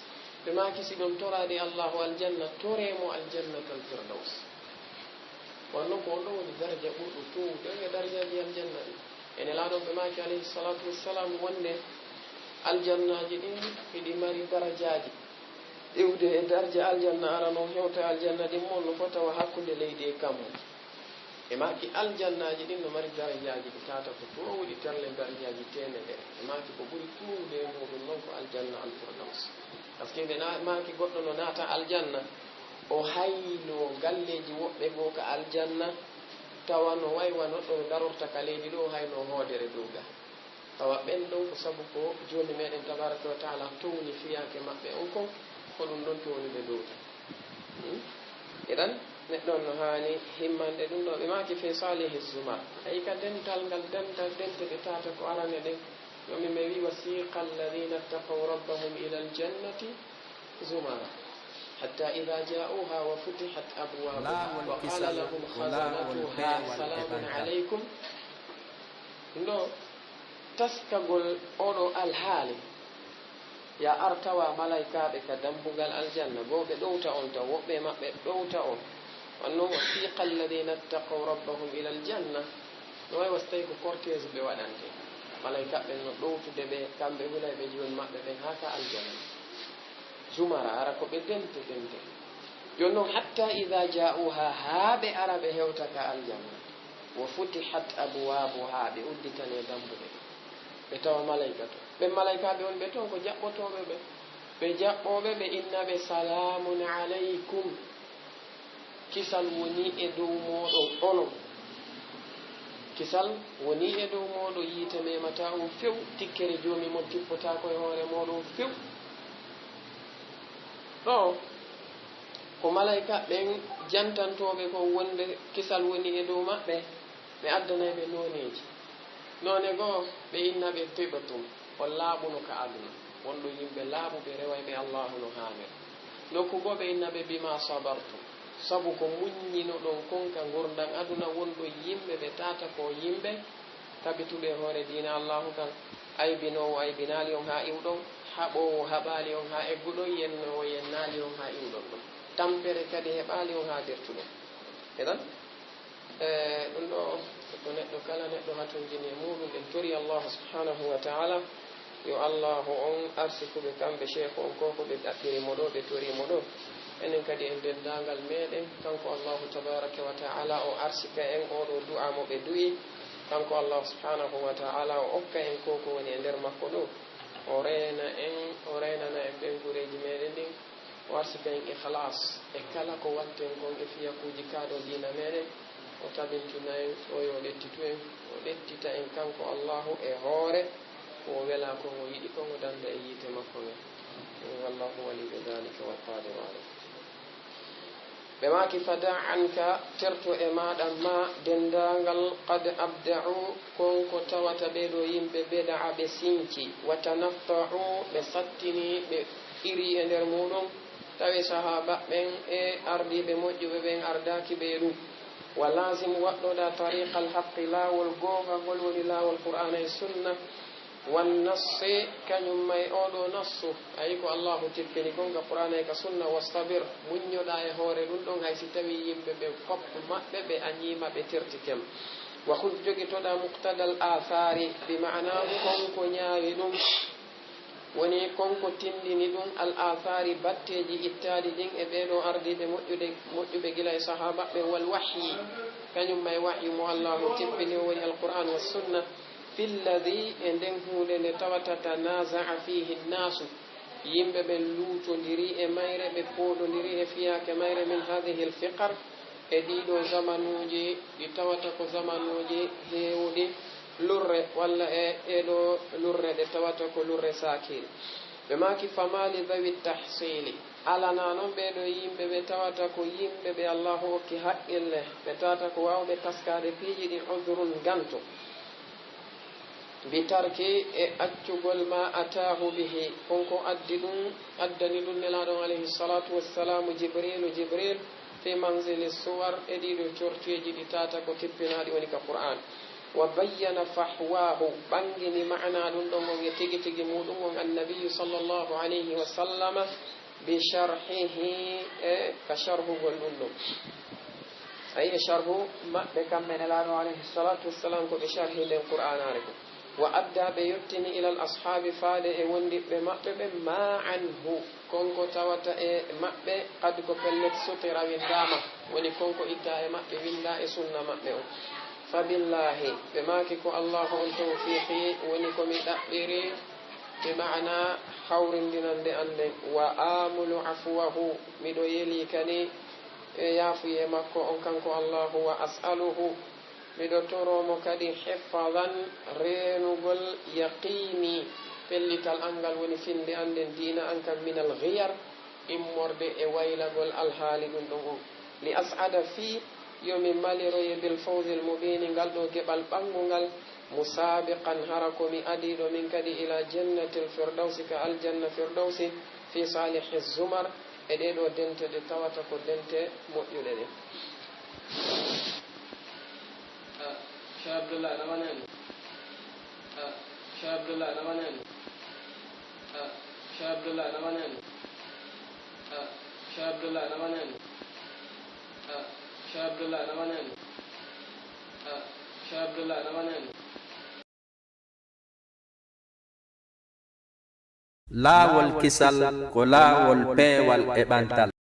Ɓe maaki, si ɗon toraade Allahu aljanna, toree mo aljannata alfirdaws. Wonno ko on ɗon woni daraja ɓurɗo toowude e darajaaji aljanna ɗin. E Nelaaɗo ɓe maaki alayhi salatu wassalam wonde aljannaaji ɗin hiɗi mari darajaaji. Iwde e darja aljanna arano hewta aljanna ɗin mon no fota wa hakkunde leydi e kammu. E maaki aljannaaji ɗin no mari darajaaji ɗi tata ko toowuɗi terle darajaaji teemedere. E maaki ko ɓuri toowude e muɗum non ko aljanna alfirdaws. Parce que nde na-, maaki goɗɗo no naata aljanna, o hayno galleeji woɓɓe goo ka aljanna, tawa no way wano ɗo darorta ka leydi ɗo, o hayno hoodere dow ga. Tawa ɓen ɗon ko sabu ko Joomi meɗen tabaraka wa taala towni fiyaake maɓɓe on kon, ko ɗum ɗon towni ɓe dow tan. Hmm? Idan, Neɗɗo on no haani himmande ɗum ɗo, ɓe maaki fi salihi zumar. Tawi ka dental ngal, dental dente ɓe tata ko arane ɗen. Yo mi mi wi, "Wasiqa alladhina ittaqaw rabbahum ila aljannati zumara. Hatta idha ja'uha wa futihat abwabuha wa qala lahum khazanatuha salamun alaykum." Ɗum ɗo taskagol oɗo alhaali. Ya ar tawa malaykaaɓe ka dambugal aljanna, goo ɓe ɗowta on taw, woɓɓe e maɓɓe ɗowta on. Wanno wasiqa alladhina ittaqaw rabbahum ila aljanna. No way wasi tawi ko cortège ɓe waɗante. Malaykaaɓe no ɗowtude ɓe, kamɓe hula e ɓe jooni maɓɓe ɓen haa ka aljanna. Zumara, ara ko ɓe dente dente. Jooni non, hatta idha ja'uha, haa ɓe ara ɓe hewta ka aljanna. Wa futihat abwabuha, ɓe udditane dambuɗe. Ɓe tawa malaykaaɓe. Ɓen malaykaaɓe on ɓe ton ko jaɓɓotooɓe ɓe. Ɓe jaɓɓooɓe ɓe inna ɓe, "Salamun alaykum." Kisal woni e dow mooɗon onon. Kisal woni e dow mooɗon, yiite memataa on few, tikkere joomi mon tippotaako e hoore mooɗon few. Ɗo ko malaykaaɓe ɓen jantantooɓe kon wonde kisal woni e dow maɓɓe, ɓe addanay ɓe nooneeji. Noone goo, ɓe inna ɓe, "Tibtum, on laaɓuno ka aduna, wonɗo yimɓe laaɓuɓe, rewayɓe Allaahu no haaniri." Nokku goo ɓe inna ɓe, "Bima sabartum, sabu ko muññinoɗon kon ka ngurndan aduna, wonɗo yimɓe ɓe tata ko yimɓe tabituɓe e hoore diina Allaahu kan, aybinoowo aybinaali on haa iwɗon, haɓoowo haɓaali on haa egguɗon, yennoowo yennaali on haa iwɗon ɗon, tampere kadi heɓaali on haa dertuɗon." Idan, E, ɗum ɗo ko neɗɗo kala, neɗɗo hatonjini e muɗum, en tori Allahu subhanahu wa ta'ala, yo Allahu on arsikuɓe kamɓe sheekhu on ko ko ɓe ɗaɓɓiri mo ɗo, ɓe tori mo ɗo. Enen kadi en denndaangal meɗen, kanko Allahu tabaraka wa ta'ala o arsika en oɗo du'a mo ɓe du'i, kanko Allahu subhanahu wa ta'ala o okka en ko ko woni e nder makko ɗo, o reena en, o reenana en ɓen gureeji meɗen ɗin, o arsika en ikhlas e kala ko watten kon e fiyakuuji kaɗo diina meɗen, o tabintina en, o yo o ɗettitu en, o ɗettita en kanko Allahu e hoore ko o wela kon, o yiɗi kon, o dannda e yiite makko ngen. Wallahu waliyyu dhalika wal qadiru alayh. Ɓe maaki, "Fada' anka, terto e maaɗa ma denndaangal, qad abda'u, kon ko tawata ɓee ɗoo yimɓe beda'a ɓe sinci, wa tanatta'u, ɓe sattini, ɓe iri e nder muuɗum, tawi sahaaba ɓen e ardiiɓe moƴƴuɓe ɓen ardaaki ɓe e ɗum. Wa laazim, waɗɗoɗaa tariqal haqqi, laawol goongangol, woni laawol Qur'aana e Sunna." Wan nassi, kañum may oo ɗoo nassu, ayi ko Allaahu tippini kon ka Qur'aana e ka Sunna, wastabir, muññoɗaa e hoore ɗum ɗon, hay si tawii yimɓe ɓen fop maɓɓe ɓe añiima, ɓe tertitel. Wa khudh, jogitoɗaa, muqtadal aathaari, bi ma'anaa kon ko ñaawi ɗum, woni kon ko tinndini ɗum, al aathaari, batteeji ittaaɗi ɗin e ɓee ɗoo ardiiɓe moƴƴude, moƴƴuɓe gila e sahaabaaɓe, wal wahyi, kañum may wahyu mo Allaahu tippini, o woni al Qur'aan wa Sunna. Fi lladhi, e nden huunde nde tawata, tanaza'a fihi nnaasu, yimɓe ɓen luutondiri e mayre, ɓe pooɗondiri e fiyaake mayre, min haadihil fiqar, e ɗii ɗoo zamanuuji ɗi tawata ko zamanuuji heewuɗi lurre, walla e ɗee ɗoo lurre ɗe tawata ko lurre saakiiɗe. Ɓe maaki, "Fama li dhawi tahsili." Alanaa non ɓee ɗoo yimɓe ɓe tawata ko yimɓe ɓe Allaahu okki haqqille, ɓe tawata ko waawɓe taskaade piiji ɗin, udhrun, ganto. Bi tarki, e accugol, ma ataahu bihi, kon ko addi ɗum, addani ɗum Nelaaɗo on alayhi salatu wassalaamu, Jibriilu, Jibriil, fi manzili suwar, e ɗii ɗoo corteeji ɗi tata ko tippinaaɗi woni ka Qur'aan. Wa bayyana fahwaahu, ɓanngini ma'anaa ɗum ɗon on e tigi tigi muuɗum on Annabiyyu sallallahu alayhi wa sallama, bi sharhihi, e ka sharhugol ɗum ɗon. Ayi, e sharhu maɓɓe kamɓe Nelaaɗo alayhi salatu wassalam, ko ɓe sharhi nden Qur'aanaare ko. Wa adda, ɓe yottini, ilal ashaabi, faade e wondiɓɓe maɓɓe ɓen, ma anhu, kon ko tawata e maɓɓe, qad, ko pellet, sutira, winndaama, woni kon ko itta e maɓɓe, winnda e sunna maɓɓe on. Fa billahi, ɓe maaki, ko Allaahu on tawfiiqi woni ko mi ɗaɓɓiri, bi ma'ana hawrindinande an nden, wa amulu afwahu, miɗo yeli kadi e yaafuyee makko on kanko Allaahu, wa as'aluhu, miɗo toroo mo kadi, hifazan, reenugol, yaqiini, pellital an ngal woni finnde an nden, diina an kan, minal ghiyar, immorde e waylagol alhaali ɗum ɗon on. Li as'ada, fii yo mi maliroye, bil fawzil mubiini, ngal ɗoo geɓal ɓanngungal, musaabiqan, hara ko mi adiiɗo, min kadi, ilaa jannatil firdawsi, ka aljanna firdawsi, fii saalihi zumar, e ɗee ɗoo dente ɗe tawata ko dente moƴƴuɗe ɗen. Ah, Cheikh Abdullah, na wanen. Ah, Cheikh Abdullah, na wanen. Ah, Cheikh Abdullah, na wanen. Ah, Cheikh Abdullah, na wanen. Ah, Cheikh Abdullah, na wanen. Ah, Cheikh Abdullah, na wanen. Laawol kisal ko laawol peewal e ɓantal.